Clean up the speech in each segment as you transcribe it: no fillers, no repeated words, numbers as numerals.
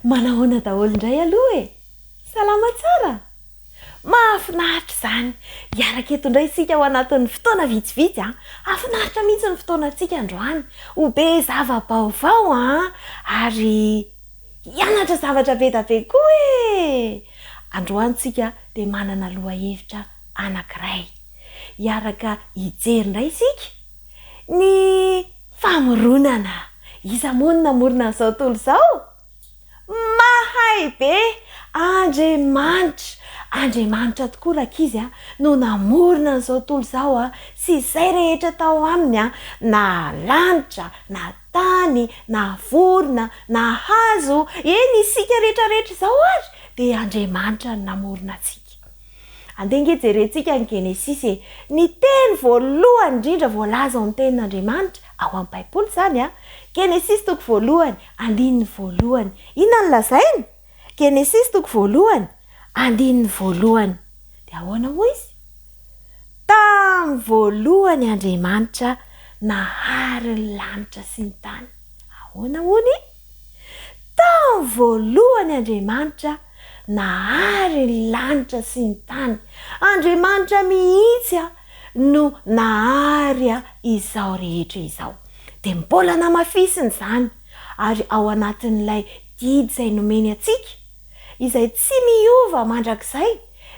Manahoana daholo indray aloha e? Salama tsara? Mahafinaritra izany! Hiaraka eto indray isika ao anatin'ny fotoana vitsivitsy an! Hahafinaritra mihitsy ny fotoanantsika androany. Ho be zava-baovao an! Ary hianatra zavatra be da be koa e! Androany tsika dia manana lohahevitra anankiray. Hiaraka hijery indray isika ny famoronana. Iza moa no namorona an'izao tontolo izao? Mahay be! Andriamanitra! Andriamanitra tokoa rankizy a, no namorona an'izao tontolo izao a, sy izay rehetra tao aminy a, na lanitra, na tany, na vorona, na hazo, eny isika rehetra rehetra izao ary dia Andriamanitra no namorona antsika. Andeha ange jerentsika ny Genesisy e! Ny teny voalohany indrindra voalaza ao amin'ny Tenin'Andriamanitra, ao amin'ny Baiboly izany an! Genesisy toko voalohany, andininy voalohany. Inona no lazainy? Genesisy toko voalohany, andininy voalohany. Dia ahoana hoy izy? Tamin'ny voalohany Andriamanitra nahary ny lanitra sy ny tany. Ahoana hono? Tamin'ny voalohany Andriamanitra nahary ny lanitra sy ny tany. Andriamanitra mihitsy no nahary izao rehetra izao. Dia mbola namafisiny izany ary ao anatin'ilay didy izay nomeny antsika, izay tsy miova mandrakizay,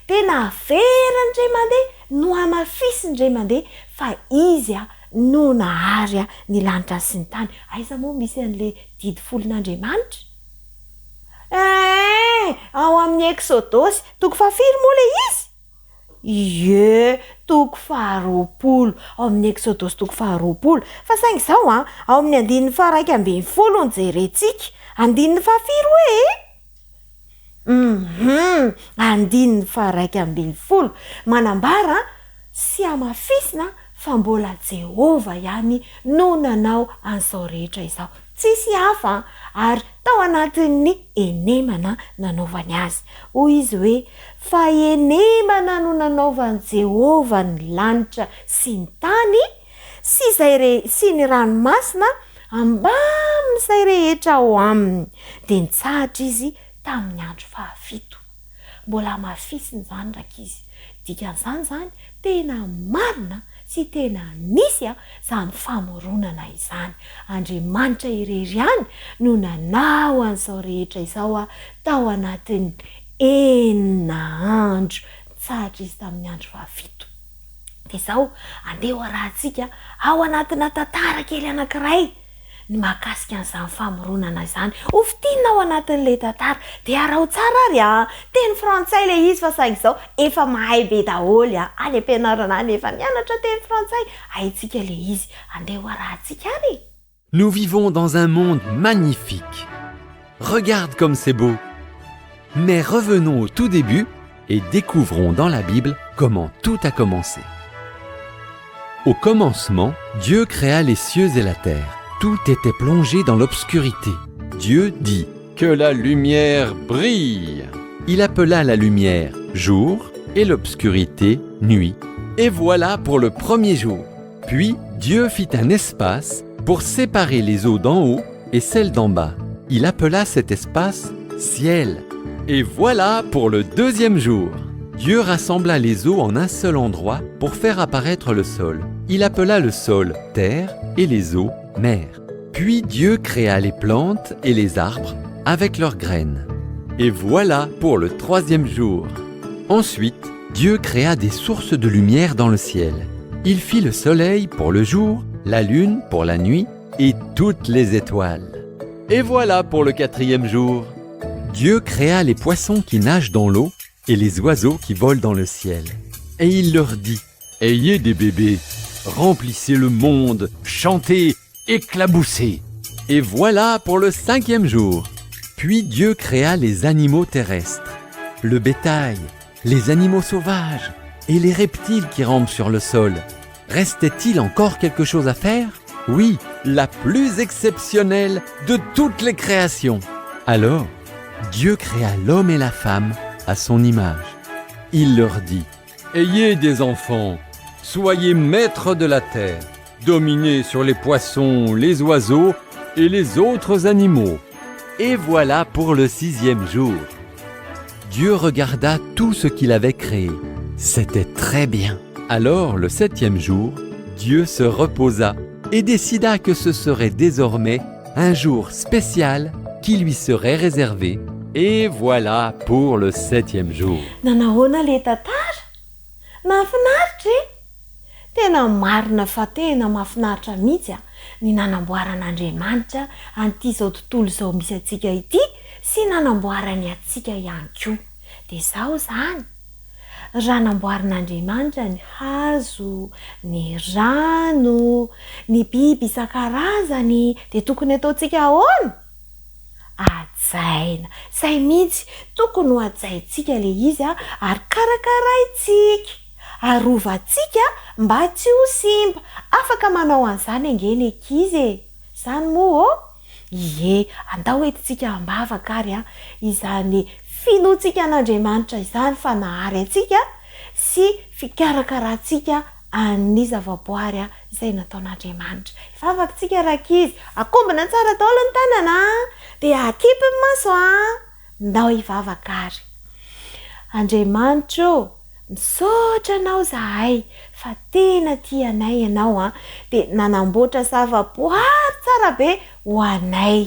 dia naveriny indray mandeha, nohamafisiny indray mandeha fa Izy no nahary ny lanitra sy ny tany. Aiza moa misy an'ilay didy folon'Andriamanitra? Eeh! Ao amin'ny Eksodosy, toko fahafiry moa ilay izy? Ie, toko faharoapolo. Ao amin'ny Eksodosy toko faharoapolo. Fa saingy izao an, ao amin'ny andininy faha-iraika ambin'ny folo no jerentsika. Andininy fahafiry hoe e? Hum, andininy faha-iraika ambin'ny folo. Manambara sy hamafisina fa mbola Jehovah ihany no nanao an'izao rehetra izao. Tsisy hafa ary tao anatin'ny henemana nanaovany azy. Hoy izy hoe, Fa henemana no nanaovan'i Jehovah ny lanitra sy ny tany sy izay re sy ny ranomasina mbamin'izay rehetra ao aminy. Dia nitsahatra izy tamin'ny andro fahafito. Mbola hamafisina izany rankizy. Dikan'izany izany, tena marina sy tena nisy izany famoronana izany. Andriamanitra irery ihany no nanao an'izao rehetra izao tao anatin'ny enina andro. Nitsahatra izy tamin'ny andro fahafito. Dia izao, andeha ho arahantsika ao anatina tantara kely anankiray ny mahakasika an'izany famoronana izany. Ho fintinina ao anatin'ilay tantara. Dia araho tsara ary an! Teny frantsay ilay izy fa saingy izao efa mahay be daholo an! Any am-pianarana any efa mianatra teny frantsay. Haintsika ilay izy. Andeha ho arahantsika ary e! Nous vivons dans un monde magnifique. Regarde comme c'est beau. Mais revenons au tout début et découvrons dans la Bible comment tout a commencé. Au commencement, Dieu créa les cieux et la terre. Tout était plongé dans l'obscurité. Dieu dit Que la lumière brille. Il appela la lumière jour et l'obscurité nuit. Et voilà pour le premier jour. Puis Dieu fit un espace pour séparer les eaux d'en haut et celles d'en bas. Il appela cet espace ciel. Et voilà pour le deuxième jour. Dieu rassembla les eaux en un seul endroit pour faire apparaître le sol. Il appela le sol terre et les eaux mer. Puis Dieu créa les plantes et les arbres avec leurs graines. Et voilà pour le troisième jour. Ensuite, Dieu créa des sources de lumière dans le ciel. Il fit le soleil pour le jour, la lune pour la nuit et toutes les étoiles. Et voilà pour le quatrième jour. Dieu créa les poissons qui nagent dans l'eau et les oiseaux qui volent dans le ciel. Et il leur dit, Ayez des bébés, remplissez le monde, chantez, éclaboussez. Et voilà pour le cinquième jour. Puis Dieu créa les animaux terrestres, le bétail, les animaux sauvages et les reptiles qui rampent sur le sol. Restait-il encore quelque chose à faire Oui, la plus exceptionnelle de toutes les créations. Alors, Dieu créa l'homme et la femme à son image. Il leur dit, Ayez des enfants, soyez maîtres de la terre, dominez sur les poissons, les oiseaux et les autres animaux. Et voilà pour le sixième jour. Dieu regarda tout ce qu'il avait créé. C'était très bien. Alors, le septième jour, Dieu se reposa et décida que ce serait désormais un jour spécial qui lui serait réservé. Et voilà pour le septième jour. Nanahoana le tantara? Nahafinaritra e! Tena marina fa tena mahafinaritra mihitsy a, ny nanamboaran'Andriamanitra an'ity izao tontolo izao misy antsika ity sy nanamboarany antsika ihany koa. Dia izao izany, raha namboarin'Andriamanitra ny hazo, ny rano, ny biby isan-karazany dia tokony ataontsika ahoana? Hajaina. Izay mihitsy, tokony ho hajaintsika ilay izy ary karakaraintsika. Arovantsika mba tsy ho simba. Afaka manao an'izany ange ny ankizy e! Izany moa ô? Ie, andao entintsika am-bavaka ary izany finoantsika an'Andriamanitra izany fa nahary antsika sy fikarakarantsika an'ny zavaboary izay nataon'Andriamanitra. Hivavaka tsika rankizy, akombona tsara daholo ny tanana dia akipy ny maso an! Ndao hivavaka ary. Andriamanitra ô, misaotra Anao izahay fa tena tia anay Ianao an, dia nanamboatra zavaboary tsara be ho anay.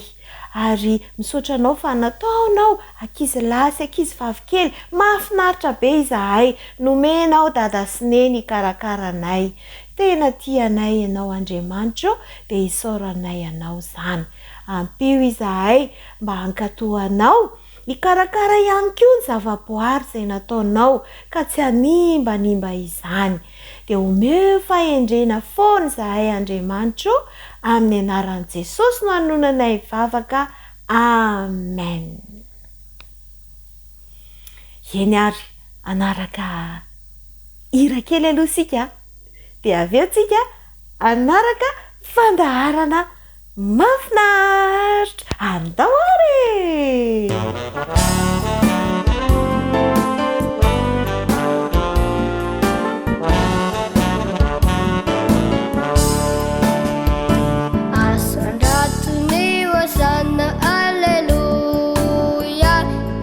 Ary misaotra Anao fa nataonao ankizy lahy sy ankizy vavy kely mahafinaritra be izahay, nomenao dada sy neny hikarakara anay. Tena tia anay Ianao Andriamanitra ô, dia isaoranay Anao izany. Ampio izahay mba hankatò Anao, hikarakara ihany koa ny zavaboary izay nataonao ka tsy hanimbanimba izany. Dia omeo fahendrena foana izahay Andriamanitra o, amin'ny anaran'i Jesosy no anonanay vavaka, Amen. Eny ary, hanaraka hira kely aloha isika, dia avy eo tsika hanaraka fandaharana Mahafinaritra! Andao ary e! Asandrato ny hosana aleloia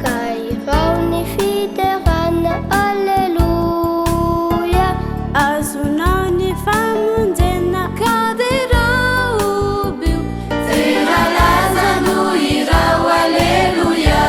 ka hirao ny fiderana aleloia. Azonao ny famonjena. Ka derao hobio. Dera laza no hirao aleloia.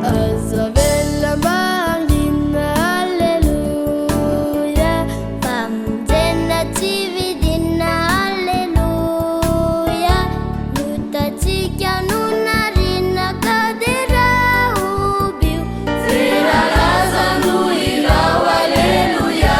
Aza avela mba hangina Aleloia Famonjena tsy vidina Aleloia Ny otantsika no narina Ka derao hobio Dera laza no hirao Aleloia.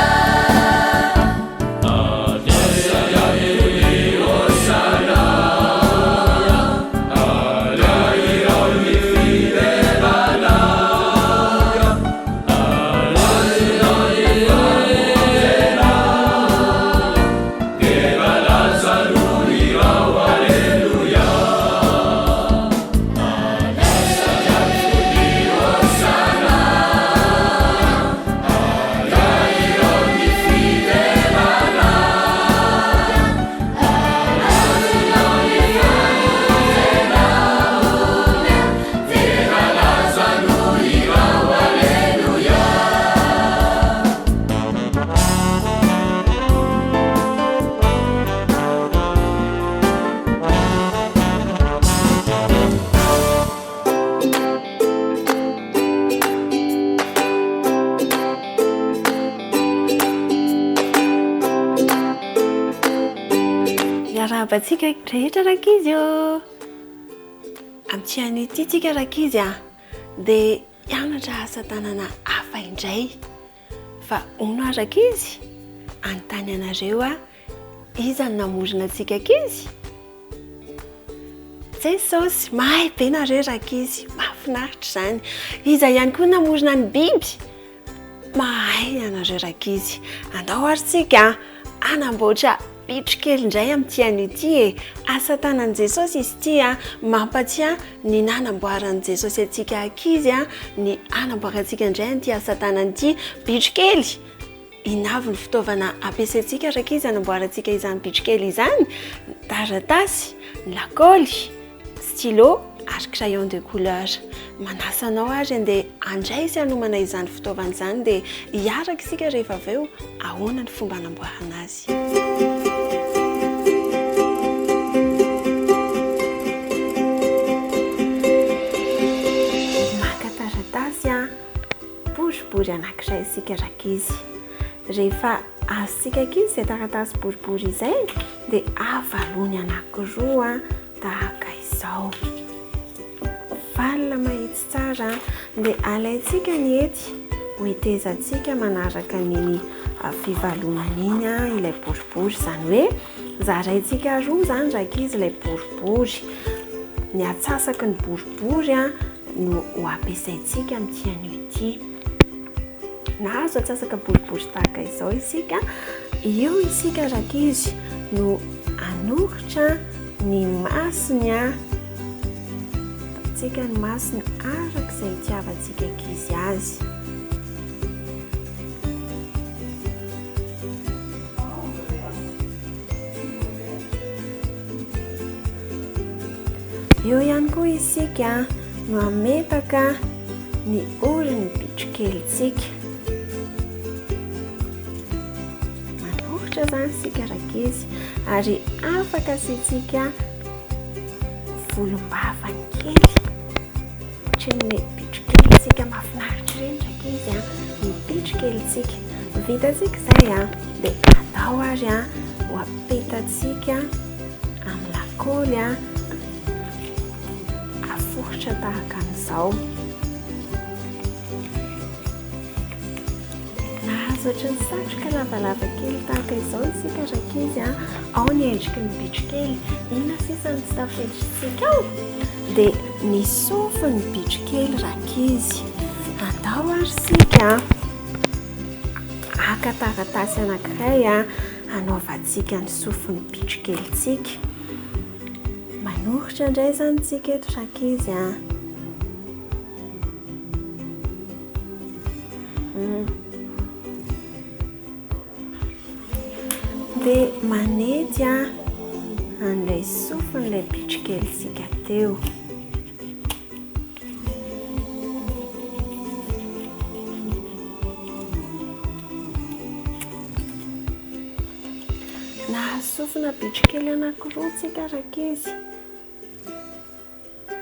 Miarahaba antsika rehetra rankizy ô! Amin'ity anio ity tsika rankizy a, dia hianatra asa tanana hafa indray. Fa hono aho rankizy, hanontany anareo aho, iza no namorona antsika ankizy? Jesosy. Mahay be nareo rankizy. Mahafinaritra izany. Iza ihany koa namorona ny biby? Mahay ianareo rankizy. Andao ary tsika hanamboatra bitro kely indray amin'ity anio ity e. Asa tanan'i Jesosy izy ity a. Mampatsiahy ny nanamboaran'i Jesosy antsika ankizy a, ny hanamboarantsika indray an'ity asa tanana ity. Bitro kely. Inona avy ny fitaovana ampiasaintsika rankizy hanamboarantsika izany bitro kely izany? Ny taratasy, ny lakaoly, stylo ary crayon de couleur. Manasa anao ary andeha handray sy hanomana izany fitaovana izany dia hiaraka isika rehefa avy eo ahoana ny fomba hanamboarana azy. Maka taratasy boribory anankiray isika rankizy. Rehefa azontsika ankizy izay taratasy boribory izay dia avalony anankiroa tahaka izao. Valina mahitsy tsara dia alaintsika ny hety ho hetezantsika manaraka an'iny fivalonana iny ilay boribory. Izany hoe zaraintsika roa izany rankizy ilay boribory. Ny atsasaky ny boribory no ho ampiasaintsika amin'ity anio ity. Nahazo atsasaka boribory tahaka izao isika. Eo isika rankizy no hanoritra ny masony. Ataontsika ny masony araka izay itiavantsika ankizy azy. Eo ihany koa isika no hametaka ny orin'ny bitrokelintsika. Manoritra izany isika rankizy ary afaka asiantsika volombavany kely. Ohatran'ny bitrokelintsika mahafinaritra ireny rankizy a, ny bitrokelintsika. Vitantsika izay a, dia atao ary a, ho apetantsika amin'ny lakaoly a, aforitra tahaka an'izao. Nahazo ohatran'ny satroka lavalava kely tahaka izao isika rankizy a. Ao ny endriky ny bitrokely. Inona sisa no tsy tafiditrintsika ao? Dia ny sofin'ny bitrokely rankizy. Andao ary isika haka taratasy anankiray a, hanaovantsika ny sofin'ny bitrokelintsika. Manoritra indray izany isika eto rankizy a. Dia manety an'ilay sofin'ilay bitrokelintsika teo. Nahazo sofina bitrokely anankiroa tsika rankizy.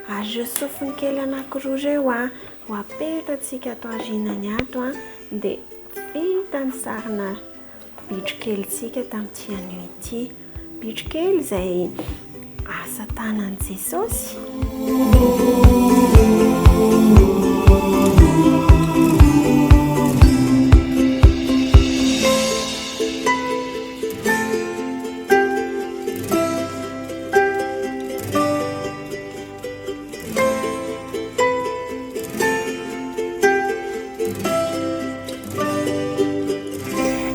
Ary ireo sofiny kely anankiroa ireo a, ho apetantsika ato aorianany ato a, dia vita ny sarina bitro kelintsika tamin'ity anio ity. Bitro kely izay asa tanan'i Jesosy.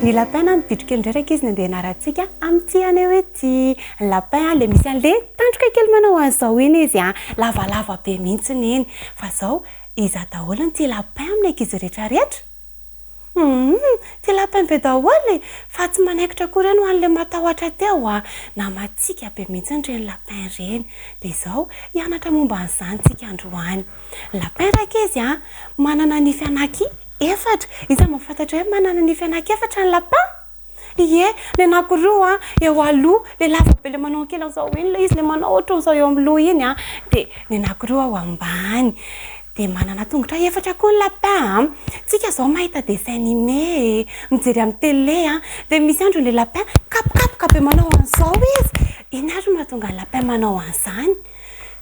Ny lapin na ny bitro kely indray rankizy no andeha hianarantsika amin'ity anio ity. Ny lapin ilay misy an'ilay tandroka kely manao an'izao iny izy an, lavalava be mihitsy iny. Fa izao, iza daholo no tia lapin amin'ny ankizy rehetra rehetra? Humm ty lapin be daholo e! Fa tsy manaikitra koa ireny ho an'ilay matahotra teo a! Namantsika be mihitsy ireny lapin ireny. Dia izao, hianatra momba an'izany tsika androany. Ny lapin rankizy a, manana nify anaky efatra. Iza mahafantatra hoe manana nify anaky efatra ny lapin? Ie, ny anakiroa an, eo aloha, le lava be le manao kely an'izao iny le izy, le manao ohatran'izao eo amin'ny loha iny an, dia ny anakiroa ao ambany. Dia manana tongotra efatra koa ny lapin an. Tsika izao mahita dessin animé e, mijery amin'ny télé an, dia misy andro le lapin mikapokapoka be manao an'izao izy. Inona ary no mahatonga ny lapin manao an'izany?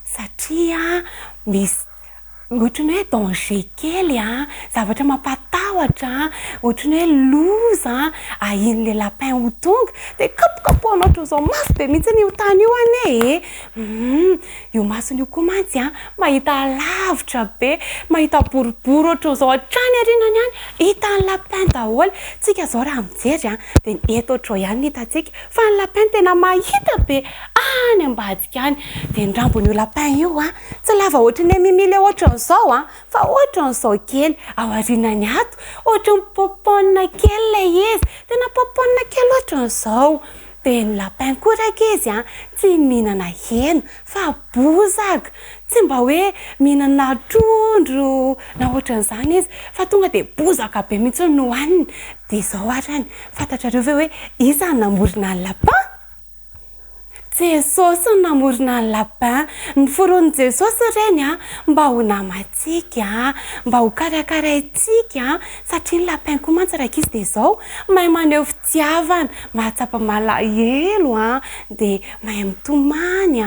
Satria misy. Ohatry ny hoe danger kely an, zavatra mampatahotra an, ohatry ny hoe loza an, ahian'ilay lapin ho tonga, dia kapokapohana ohatran'izao mafy be mihitsy io tany io anie e! Humm, io masony io koa mantsy an, mahita lavitra be, mahita boribory ohatran'izao hatrany aorianany any, hitan'ny lapin daholo. Tsika izao raha mijery an, dia ny eto ohatr'izao ihany no hitantsika, fa ny lapin tena mahita be any ambadika any. Dia ny rambon'io lapin io an, Tsy lava ohatry ny Mimi le ohatran'izao an, fa ohatran'izao kely ao aorianany ato, ohatran'ny poponne kely ilay izy, tena poponne kely ohatran'izao. Dia ny lapin koa rankizy an, tsy mihinana hena fa bozaka, tsy mba hoe mihinana trondro na ohatran'izany izy fa tonga dia bozaka be mihitsy no hohaniny. Dia izao arany, fantatrareo ve hoe iza no namorona ny lapin? Jesosy no namorona ny lapin. Noforonin'i Jesosy ireny mba ho namantsika, mba ho karakaraintsika, satria ny lapin koa mantsy rankizy dia izao, mahay maneho fitiavana, mahatsapa malahelo, dia mahay mitomany,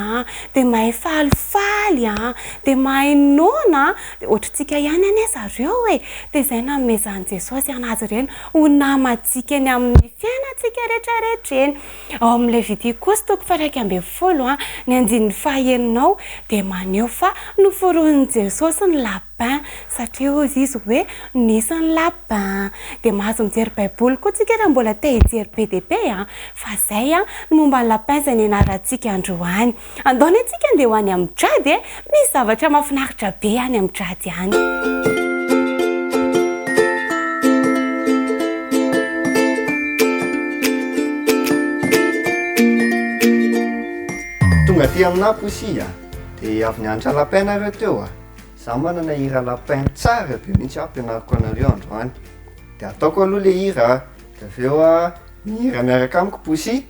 dia mahay falifaly, dia mahay noana, dia ohatrantsika ihany anie zareo e! Dia izay nanomezan'i Jesosy an'azy ireny ho namantsika eny amin'ny fiainantsika rehetrarehetra eny. Ao amin'ny Levitikosy toko faha-11, ny andininy fahaenina ao dia maneho fa noforonin'i Jesosy ny lapin, satria hozy izy hoe nisy ny lapin. Dia mahazo mijery Baiboly koa tsika raha mbola te hijery be dia be an! Fa izay ny momba ny lapin izay nianarantsika androany. Andao anie tsika andeha ho any amin'ny Jady e! Misy zavatra mahafinaritra be any amin'ny Jady any. Tonga aty aminà Poussy a! Dia avy nianatra lapin nareo teo a! Za manana hira lapin tsara be mihitsy hampianariko anareo androany. Dia ataoko aloha le hira a! Dia avy eo a, mihira miaraka amiko Poussy.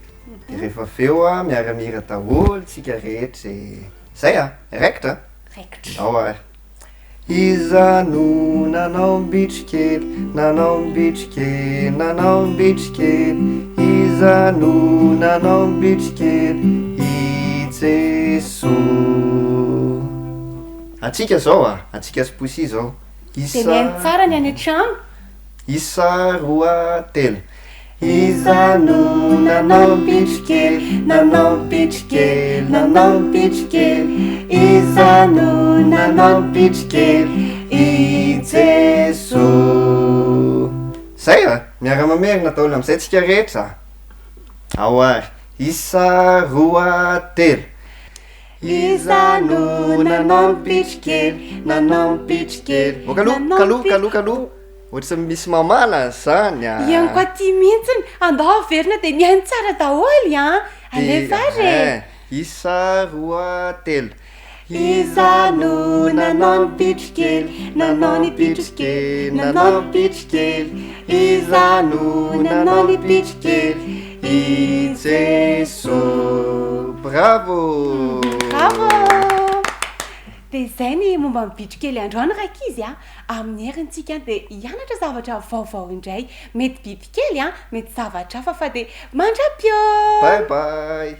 Dia rehefa avy eo a, miara-mihira daholo tsika rehetra e. Zay a, raikitra a? Raikitra. Ndao ary. Iza no nanao bitro kely, nanao bitro kely, nanao bitro kely? Iza no nanao bitro kely? I Jesoa. Antsika zao a, antsika sy Poussy zao. Dia mihaino tsara ny any an-trano. Isa, roa, telo. Iza no nanao bitro kely, nanao bitro kely, nanao bitro kely? Iza no nanao bitro kely? I Jesoa. Zay a! Miara-mamerina daholo amin'izay tsika rehetra a! Ao ary. Isa, roa, telo. Iza no nanao bitro kely, nanao bitro kely? Ô kaloha, kaloha, kaloha, kaloha. Ohatry ny misy mamala zany a! Henoko aty mihitsiny, andao averina dia mihaino tsara daholo an! Alefa ary e! Isa, roa, telo. Iza no nanao ny bitro kely, nanao ny bitro kely, nanao ny bitro kely? Iza no nanao ny bitro kely? I Jeso. Bravo! Bravo! Dia izay ny momba ny bitro kely androany rankizy a! Amin'ny heriny tsika dia hianatra zavatra vaovao indray. Mety biby kely an, mety zavatra hafa fa dia mandra-peo! Bye bye!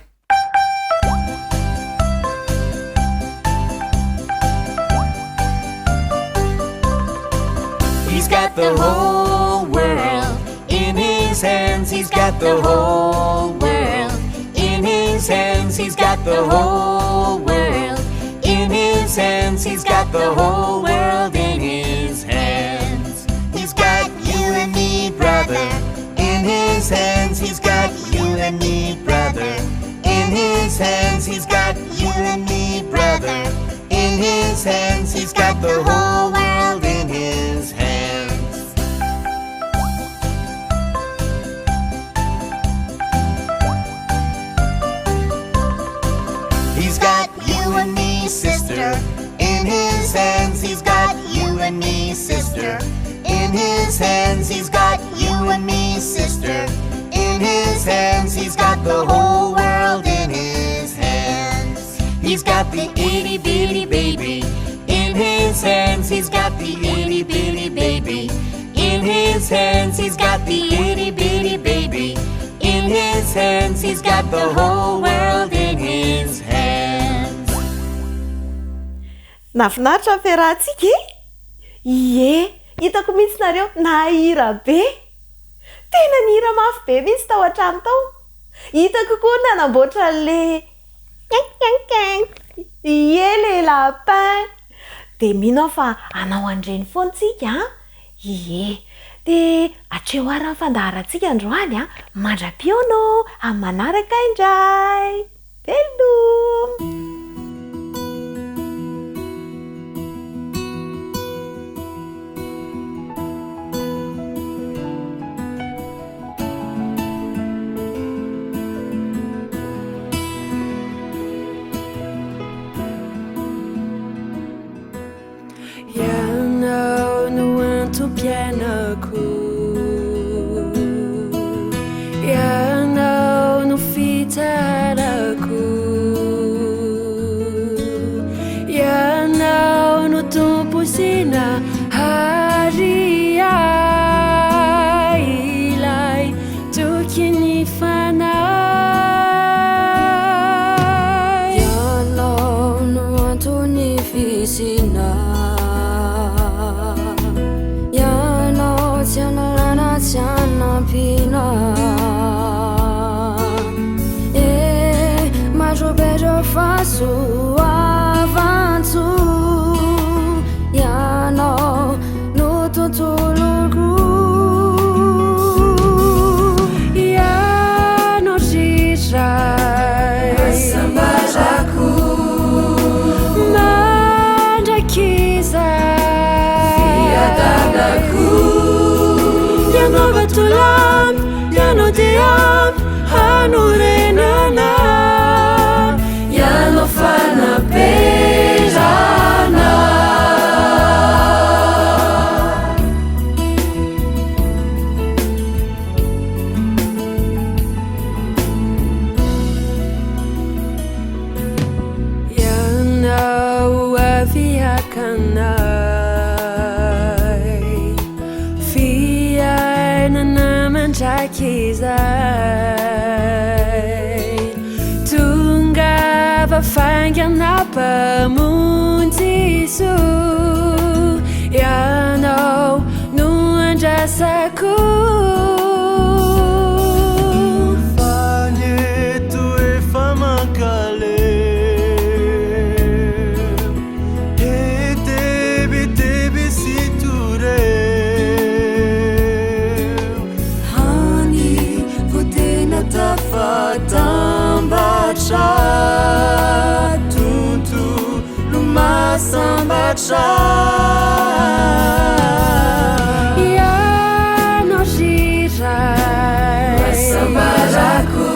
He's got the whole world in his hands. He's got the whole world in his hands. He's got the whole world in his hands. He's got the whole world in his hands. He's got you and me, brother, in his hands. He's got you and me, brother, in his hands. He's got you and me, brother, in his hands. He's got the whole world in his hands. He's got you and me, sister, in his hands. He's got you and me, sister, in his hands. He's got you and me, sister, in his hands. He's got the whole world in his hands. He's got the itty bitty baby in his hands. He's got the itty bitty baby in his hands. He's got the itty bitty baby in his hands. He's got the whole world in his hands. Nahafinaritra ny fiarahantsika e! Ie, hitako mihitsy nareo nahira be! Tena nihira mafy be mihitsy tao an-trano tao. Hitako koa nanamboatra an'le Quinquinquin. Ie le lapin. Dia mino aho fa hanao an'ireny foana tsika an! Ie. Dia hatreo ary ny fandaharantsika androany an! Mandra-pihaona ô! Amin'ny manaraka indray! Veloma! Ianao no antom-piainako Ianao no fitsarako Ianao no Tompo sy Nahary ahy Ilay tokin'ny fanahy Ianao no anton'ny fisiana Ianao tsy analana tsy anampiana Eh, maro be ireo fahasoavan-tsoa Ianao no tontoloko Ianao ry Ray Hasambarako Mandrakizay Fiadanako Ianao vatolampy, Ianao dia ampy hanorenana Ianao fanaperana Ianao avy haka anay Fiainana mandrakizay Tongava faingana Mpamonjy soa Ianao no andrasako Fa ny eto efa mankaleo Hitebiteby sy toreo Hany vao tena tafatambatra Tontolo mahasambatra Ianao ry Ray Hasambarako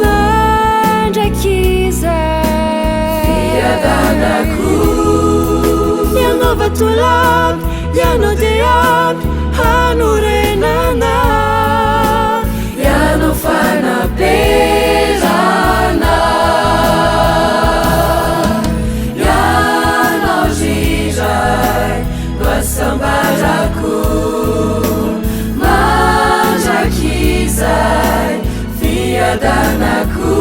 Mandrakizay Fiadanako Ianao vatolampy, Ianao dia ampy hanorenana Ianao fanaperana Ianao ry Ray no hasambarako Mandrakizay Fiadanako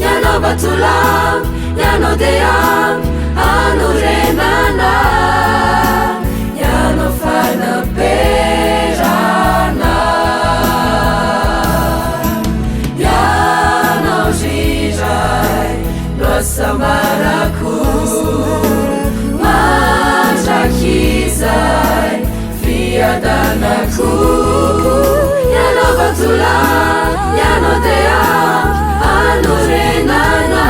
Ianao vatolampy, Ianao dia ampy hanorenana Ianao fanaperana Ianao ry Ray no hasambarako Mandrakizay Fiadanako Ianao vatolampy, Ianao dia ampy hanorenana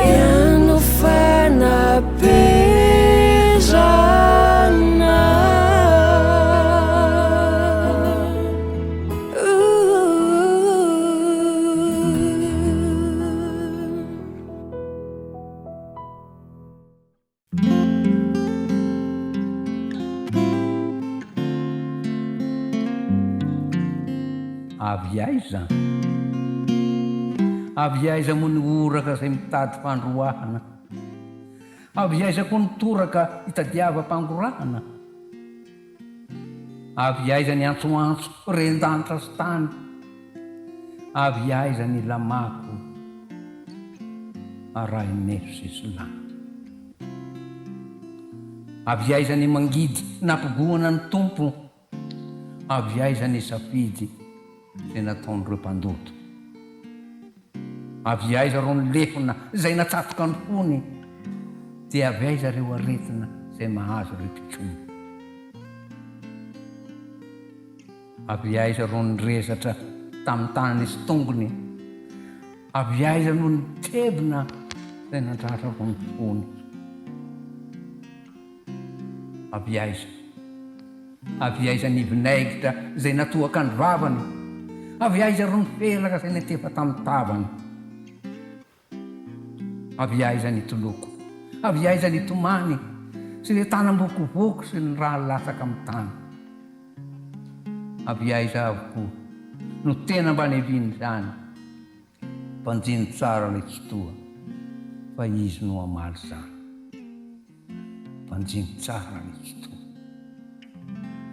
Ianao fanaperana Avy aiza? Avy aiza moa ny oraka izay mitady fandroahana? Avy aiza koa ny toraka itadiavam-pangorahana? Avy aiza ny antsoantso ren-danitra sy tany? Avy aiza ny lamako? Arahin'efo sesilany. Avy aiza ny mangidy nampigohana ny Tompo? Avy aiza ny safidy izay nataon'ireo mpandoto? Avy aiza ireo ny lefona izay natsatoka ny fony? Dia avy aiza ireo aretina izay mahazo ireo mpikomy? Avy aiza ro nirezatra tamin'ny tanany sy tongony? Avy aiza no nitebina izay nandratra ro ny fony? Avy aiza? Avy aiza ny vinaigitra izay natohaka ny vavany? Avy aiza ro ny felaka izay niantefa tamin'ny tavany? Avy aiza ny toloko? Avy aiza ny tomany sy ny tanam-bokovoko sy ny rà latsaka amin'ny tany? Avy aiza avokoa no tena mba niavian'izany? Banjino tsara ilay Tsitoha fa Izy no hamaly izany. Banjino tsara ilay Tsitoha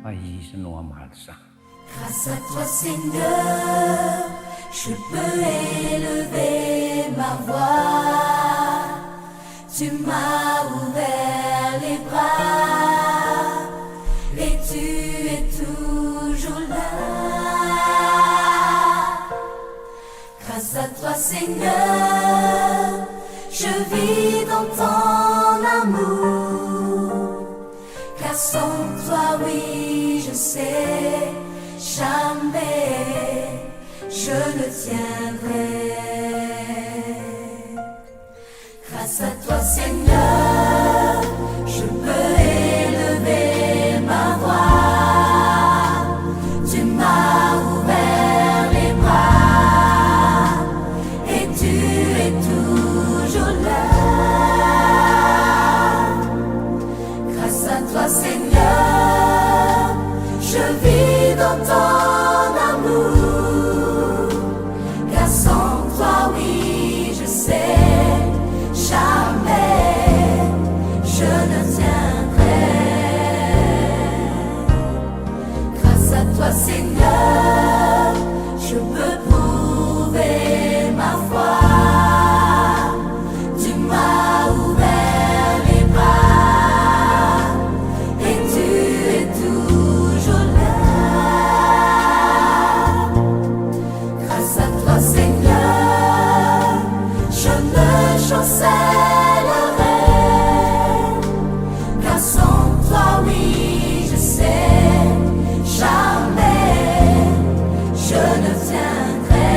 fa Izy no hamaly izany. Grâce à toi Seigneur, je peux élever ma voix. Tu m'as ouvert les bras et tu es toujours là. Grâce à toi Seigneur, je vis dans ton amour. Car sans toi, oui, je sais, jamais je ne tiendrai. Grâce à toi, Seigneur, je peux élever ma voix. Tu m'as ouvert les bras et tu es toujours là. Grâce à toi, Seigneur, je vis dans ton amour. Car sans toi, oui, je sais, jamais je ne tiendrai. Grâce à toi, Seigneur, je peux prouver ma foi. Tu m'as ouvert les bras et tu es toujours là. Grâce à toi, Seigneur, je ne chancellerai. Car sans toi, oui, je sais, jamais je ne tiendrai.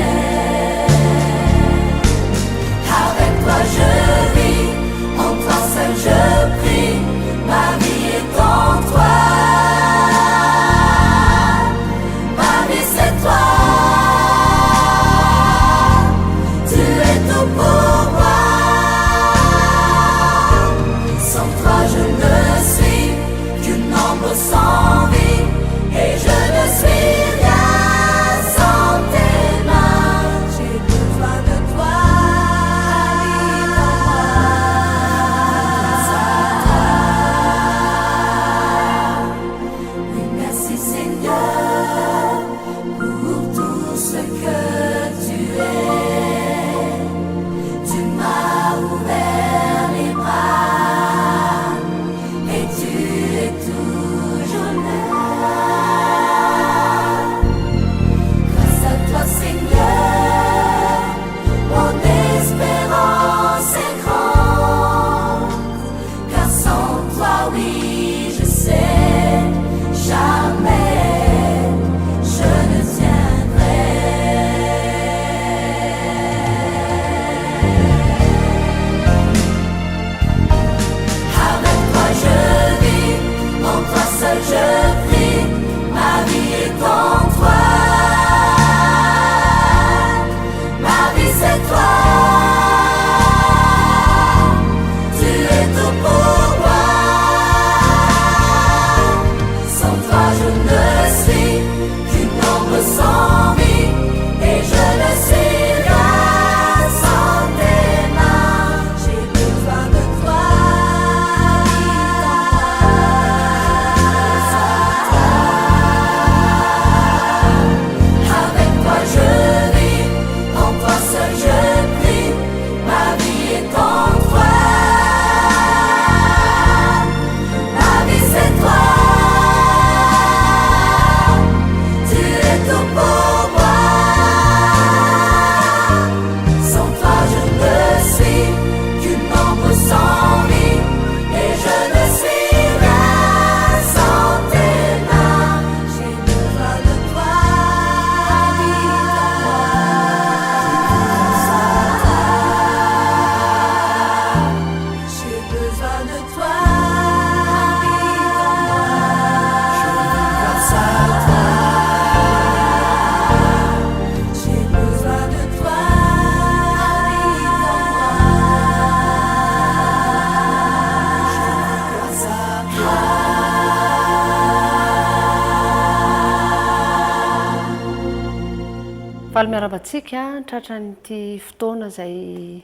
Faly miarahaba antsika tratran'ity fotoana izay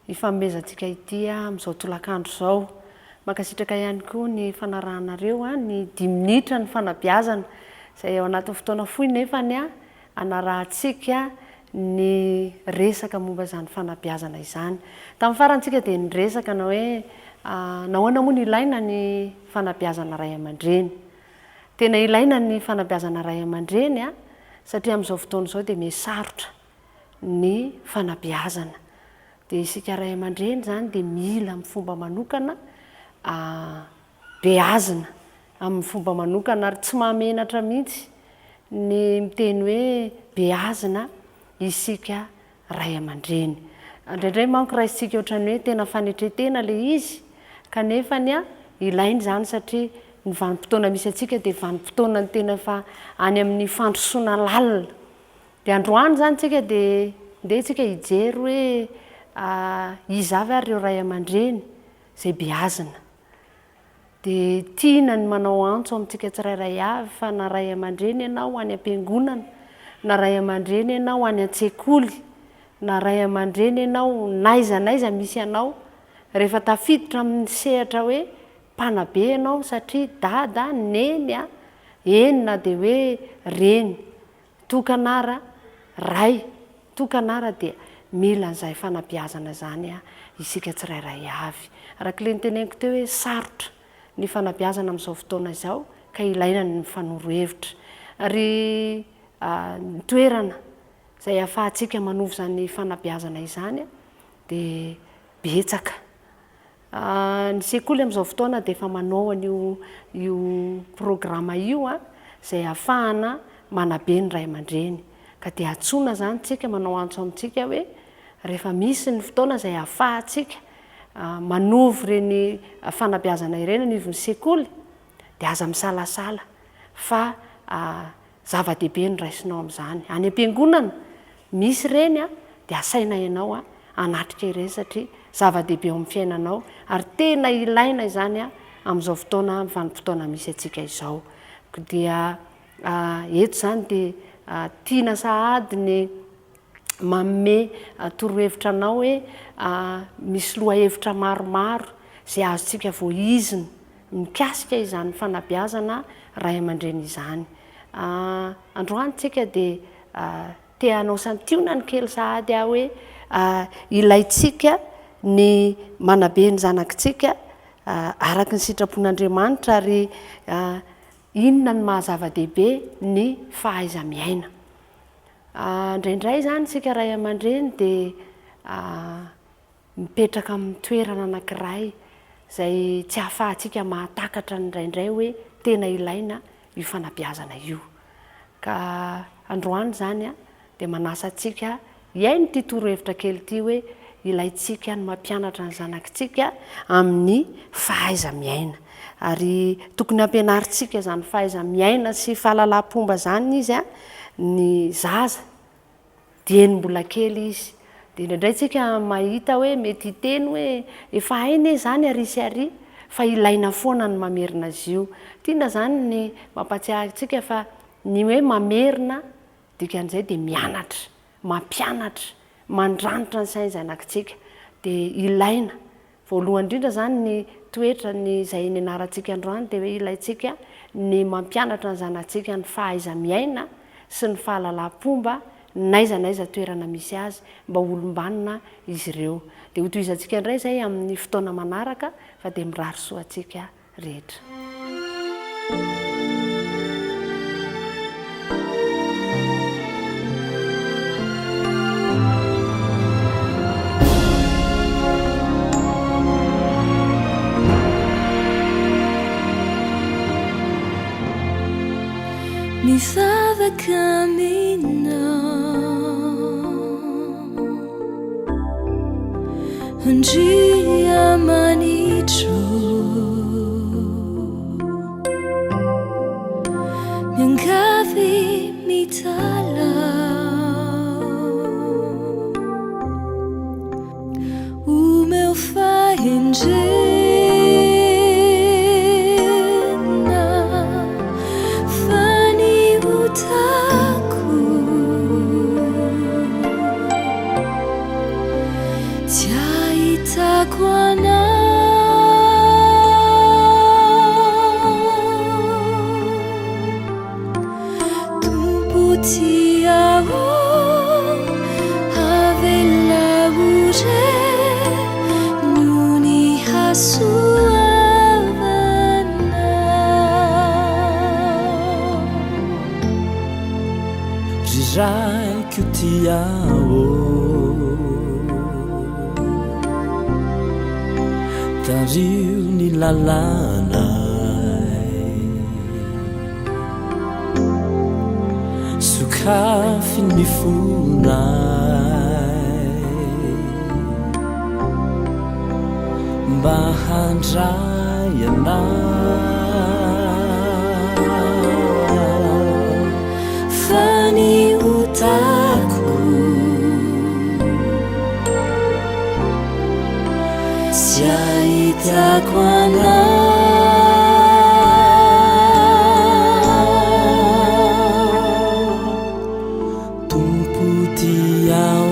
ifanomezantsika ity amin'izao tolakandro izao. Mankasitraka ihany koa ny fanarahanareo ny dimy minitra ny fanabeazana izay ao anatin'ny fotoana fohy nefany anarahantsika ny resaka momba izany fanabeazana izany. Tamin'ny farany tsika dia niresaka na hoe nahoana moa no ilaina ny fanabeazana ray aman-dreny. Tena ilaina ny fanabeazana ray aman-dreny satria amin'izao fotoana izao dia miha sarotra ny fanabeazana. Dia isika ray aman-dreny izany dia mila amin'ny fomba manokana beazina amin'ny fomba manokana ary tsy mahamenatra mihitsy ny miteny hoe beazina isika ray aman-dreny. Indraindray manko raisintsika ohatran'ny hoe tena fanetren-tena ilay izy kanefa ny ilaina izany satria ny vanim-potoana misy antsika dia vanim-potoanan'ny tena efa any amin'ny fandrosoana lalina. Dia androany izany tsika dia ndeha tsika hijery hoe iza avy ary ireo ray aman-dreny izay beazina. Dia tiana ny manao antso amintsika tsirairay avy fa na ray aman-dreny ianao any am-piangonana, na ray aman-dreny ianao any an-tsekoly, na ray aman-dreny ianao n'aiza n'aiza misy anao, rehefa tafiditra amin'ny sehatra hoe mpanabe ianao satria dada, neny a, eny na dia hoe reny tokana ara, ray tokana ara dia mila an'izay fanabeazana izany isika tsirairay avy. Araka ilay noteneniko teo hoe sarotra ny fanabeazana amin'izao fotoana izao ka ilaina ny mifanoro hevitra. Ary ny toerana izay ahafahantsika manovo izany fanabeazana izany dia betsaka. Ny sekoly amin'izao fotoana dia efa manao an'io io programa io izay ahafahana manabe ny ray aman-dreny. Ka dia antsoina izany tsika, manao antso amintsika hoe rehefa misy ny fotoana izay ahafahantsika manovo ireny fanabeazana ireny anivon'ny sekoly dia aza misalasala fa Zava-dehibe ny raisinao amin'izany. Any am-piangonana, misy ireny dia asaina ianao hanatrika ireny satria zava-dehibe eo amin'ny fiainanao ary tena ilaina izany amin'izao fotoana vanim-potoana misy antsika izao. Koa dia eto izany dia tiana sahady ny manome torohevitra anao hoe misy lohahevitra maromaro izay azontsika voizina mikasika izany fanabeazana ray aman-dreny izany. Androany tsika dia te hanao santionany kely sahady aho hoe ilaintsika ny manabe ny zanakitsika araka ny sitrapon'Andriamanitra ary inona no maha zava-dehibe ny fahaiza-miaina. Indraindray izany isika ray aman-dreny dia mipetraka amin'ny toerana anankiray izay tsy ahafahantsika mahatakatra indraindray hoe tena ilaina io fanabeazana io. Ka androany izany dia manasa antsika hihaino ity torohevitra kely ity hoe ilaintsika ny mampianatra ny zanakitsika amin'ny fahaiza-miaina. Ary tokony hampianarintsika izany fahaiza-miaina sy fahalalam-pomba izany izy, ny zaza, dieny mbola kely izy. Dia indraindray tsika mahita hoe mety hiteny hoe efa hay anie izany ary sy ary, fa ilaina foana ny mamerina azy io. Tiana izany ny mampahatsiahy antsika fa ny hoe mamerina dikan'izay dia mianatra. mampianatra, mandranitra ny sain zanakitsika dia ilaina, voalohany indrindra izany ny toetra ny izay nianarantsika androany dia hoe ilaintsika ny mampianatra ny zanatsika ny fahaiza miaina sy ny fahalalam-pomba n'aiza n'aiza toerana misy azy mba ho olom-banona izy ireo. Dia hotohizantsika indray izay amin'ny fotoana manaraka fa dia mirary soa antsika rehetra. Mivavaka aminao Andriamanitro Miangavy mitalaho Omeo fahendrena Fa ny otako. Tsy ahitako anao. Tompo tia ô, avelao re noho ny hasoavanao. Ry Raiko tia ô, tariho ny lalanay. Sokafy ny fonay mba handray anay. Fa ny otako tsy ahitako anao. Tompo tia ô.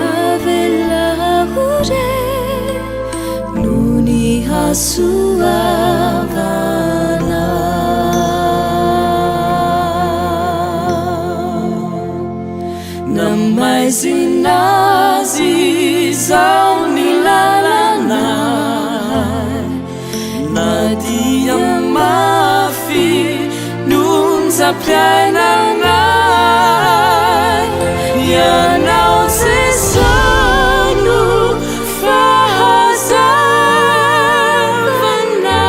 Avelao re noho ny hasoavanao. Namaizina azy izao ny lalana Na dia mafy ny onjam-piainana Ianao Jeso no fahazavana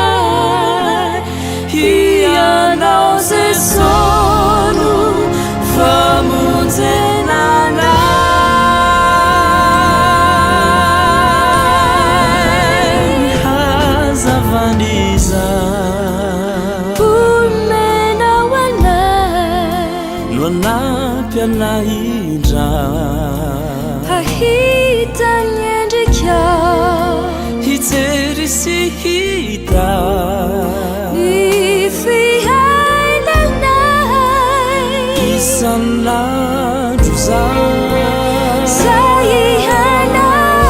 Ianao Jeso no famonjena anay Hazavan'iza Omenao anay no hanampy anay indray Hahita ny endrikao Hijery sy hita Ny fiainanay Isan'andro zay Zay iainanay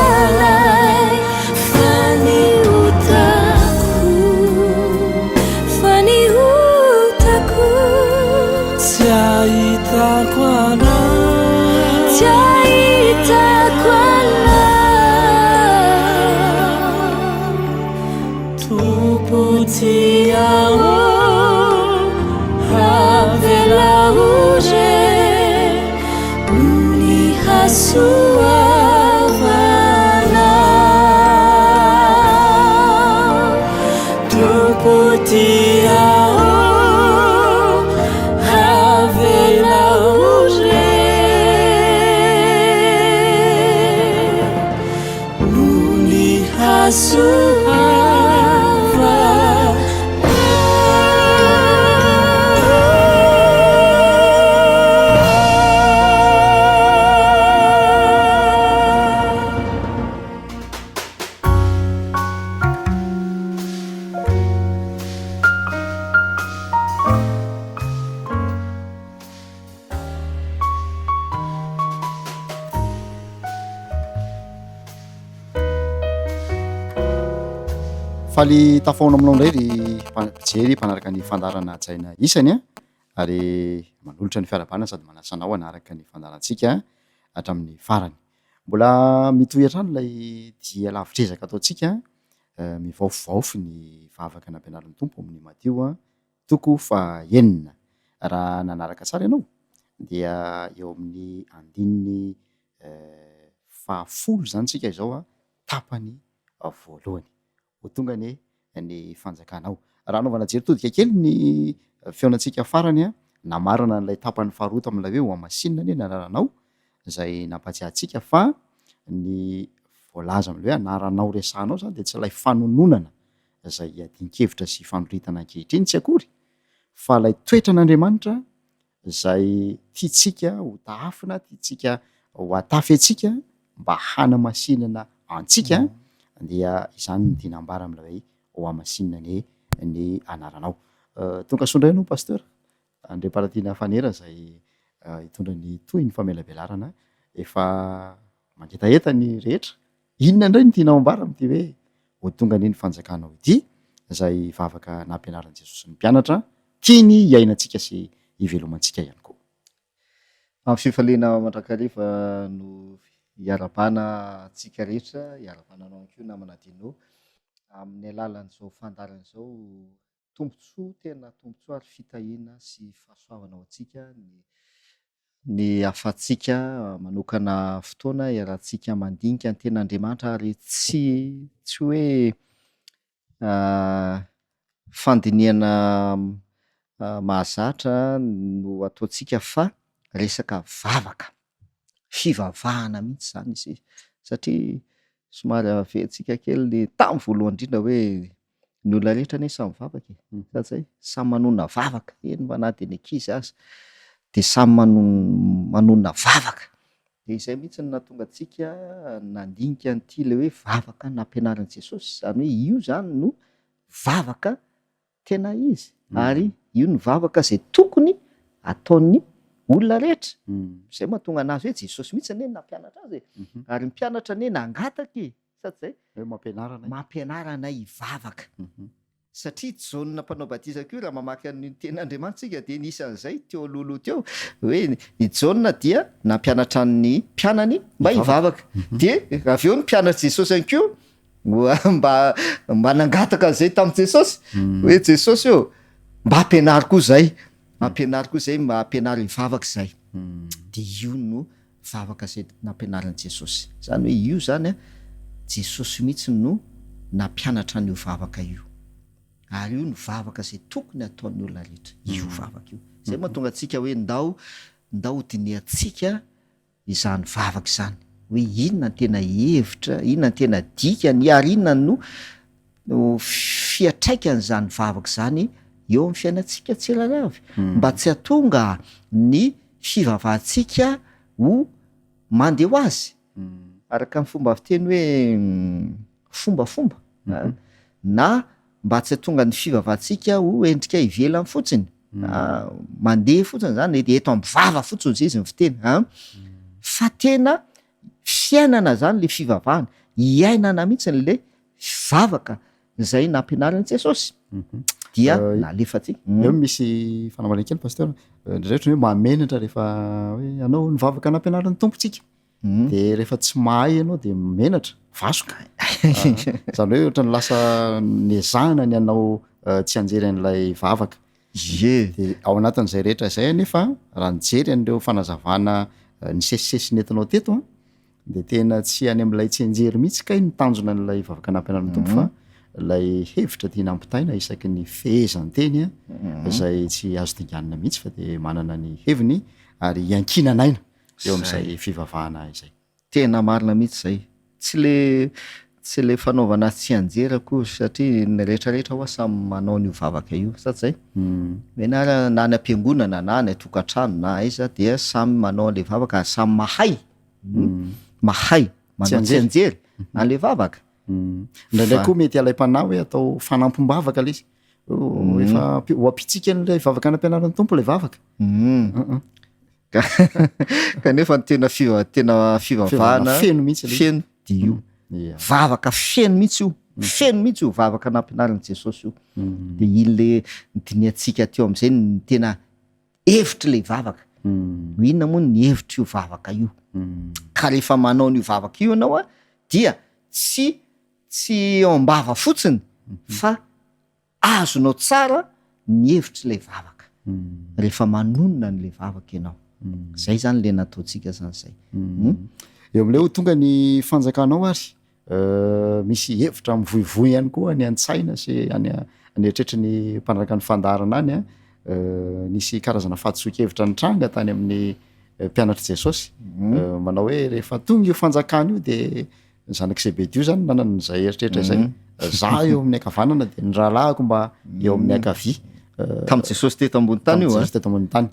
Fa ny otako Fa ny otako Tsy ahitako anao Tsy ahitako anao Tompo tia ô Avelao re noho ny hasoavanao Tompo tia ô Avelao re noho ny hasoavanao. Faly tafahaona aminao indray ry mpijery mpanaraka ny fandaharana hajaina isany a, ary manolotra ny fiarahabana sady manasa anao hanaraka ny fandaharantsika hatramin'ny farany. Mbola mitohy hatrany ilay dia lavitr'ezaka ataontsika, mivaofivaofy ny vavaka nampianarin'ny Tompo ao amin'ny Matio toko fahaenina. Raha nanaraka tsara ianao dia eo amin'ny andininy fahafolo izany isika izao, tapany voalohany. Ho tonga anie ny fanjakanao. Raha anaovana jery todika kely ny fihaonantsika farany, namarana an'ilay tapany faharoa tamin'ilay hoe Hohamasinina anie ny anaranao, izay nampahatsiahy antsika fa ny voalaza amin'ilay hoe anaranao resahanao izany dia tsy ilay fanononana izay iadian-kevitra sy ifanoritana ankehitriny tsy akory fa ilay toetran'Andriamanitra izay tiantsika ho tahafina, tiantsika ho atafy antsika mba hanamasinana antsika dia izany no tiana ambara amin'ilay hoe hohamasinina anie ny anaranao. Tonga soa indray ianao Pasteur Andriamparatiana Fanera izay hitondra ny tohin'ny famelabelarana efa. Mangetaheta ny rehetra. Inona indray no tianao ambara amin'ity hoe ho tonga anie ny fanjakanao ity, izay vavaka nampianarin'i Jesosy ny mpianatra, tiany hiainantsika sy hivelomantsika ihany koa. Amin'ny fifaliana mandrakariva no hiarahabana antsika rehetra, hiarahabana anao ihany koa namana Dino, amin'ny alalan'izao fandaharana izao, tombontsoa, tena tombontsoa ary fitahiana sy fahasoavana ho antsika ny ny ahafahantsika manokana fotoana iarahantsika mandinika ny tenin'Andriamanitra ary tsy tsy hoe fandinihana mahazatra no ataontsika fa resaka vavaka, fivavahana mihitsy izany izy satria somary averintsika kely ny tamin'ny voalohany indrindra hoe ny olona rehetra anie samy mivavaka e, sa tsy zay? Samy manonona vavaka, eny fa na dia ny ankizy aza de samy manonona vavaka, de izay mihitsy no nahatonga antsika nandinika an'ity le hoe vavaka nampianarin'i Jesosy, izany hoe io zany no vavaka tena izy ary io no vavaka izay tokony ataon'ny olona rehetra, izay mahatonga anazy hoe Jesosy mihitsy anie no nampianatra azy e, ary ny mpianatra anie nangataka e. Sa tsy zay? Hoe mampianara anay. Mampianara anay hivavaka. Satria Jaona mpanao batisa koa raha mamaky an'ny tenin'Andriamanitra isika dia nisy an'izay teo alohaloha teo hoe i Jaona dia nampianatra ny mpianany mba hivavaka. Dia avy eo ny mpianatr'i Jesosy ihany koa mba mba nangataka an'izay tamin'i Jesosy hoe Jesosy ô mba ampianaro koa izay, ampianaro koa izay mba ampianaro hivavaka izay. Dia io no vavaka izay nampianarin'i Jesosy. Izany hoe io izany an, Jesosy mihitsy no nampianatra an'io vavaka io. Ary io no vavaka izay tokony hataon'ny olona rehetra, io vavaka io. Izay mahatonga antsika hoe ndao, ndao hodinihantsika izany vavaka izany. Hoe inona ny tena hevitra, inona ny tena dikany, ary inona no no fiantraikan'izany vavaka izany eo amin'ny fiainantsika tsirairay avy, mba tsy hahatonga ny fivavahantsika ho mandeha ho azy, araka ny fomba fiteny hoe fombafomba, na mba tsy hahatonga ny fivavahantsika ho endrika ivelany fotsiny, mandeha fotsiny zany, eto amin'ny vava fotsiny zay izy ny fiteny an, fa tena fiainana zany le fivavahana, iainana mihitsy le vavaka izay nampianarin'i Jesosy dia nalefantsika. Eo misy fanamarihana kely pasteur, indraindray ohatran'ny hoe mahamenatra rehefa hoe hanao ny vavaka nampianarin'ny Tompo tsika, de rehefa tsy mahay ianao de menatra, vasoka, zany hoe ohatran'ny lasa nezahana ny hanao tsianjery an'ilay vavaka. Ie. De ao anatin'izay rehetra izay anefa raha nijery an'ireo fanazavana nisesisesy nentinao teto an, De tena tsy any amin'ilay tsianjery mihitsy kay ny tanjona an'ilay vavaka nampianarin'ny Tompo fa ilay hevitra tiana ampitaina isaky ny fehezanteny izay tsy azo dinganina mihitsy fa de manana ny heviny ary iankinan'aina eo amin'izay fivavahana izay. Tena marina mihitsy izay. Tsy le tsy le fanaovana azy tsianjery akory satria ny rehetra rehetra hoa samy manao an'io vavaka io sa tsy zay? Eny ary na any am-piangonana na any an-tokantrano na aiza dia samy manao an'le vavaka ary samy mahay. Mahay manao tsianjery an'le vavaka. Indraindray koa mety alaim-panahy hoe atao fanampim-bavaka le izy. Efa ho ampitsika an'ilay vavaka nampianarin'ny Tompo ilay vavaka. Kanefa ny tena fiva- tena fivavahana feno mihitsy ilay izy. Feno dia io. Vavaka feno mihitsy io. Feno mihitsy io vavaka nampianarin'i Jesosy io. Dia iny le nodinihantsika teo amin'izay ny tena hevitr'ilay vavaka. Inona moa ny hevitr'io vavaka io? Ka rehefa manao an'io vavaka io ianao a, dia tsy tsy eo am-bava fotsiny fa azonao tsara ny hevitr'ilay vavaka rehefa manonona an'ilay vavaka ianao. Zay zany le nataontsika zany zay. Eo amin'ilay ho tonga ny fanjakanao ary Misy hevitra mivoivoy ihany koa any an-tsaina sy any any eritreritry ny mpanaraka ny fandaharana any an. Nisy karazana fahadisoan-kevitra nitranga tany amin'ny mpianatr'i Jesosy. Manao hoe rehefa tonga io fanjakana io de ny zanak'i Zebedio zany nanana an'izay eritreritra izay. Za eo amin'ny ankavanana de ny rahalahiko mba eo amin'ny ankavia. Tamin'i Jesosy teto ambony tany io an. Tamin'i Jesosy teto ambony tany.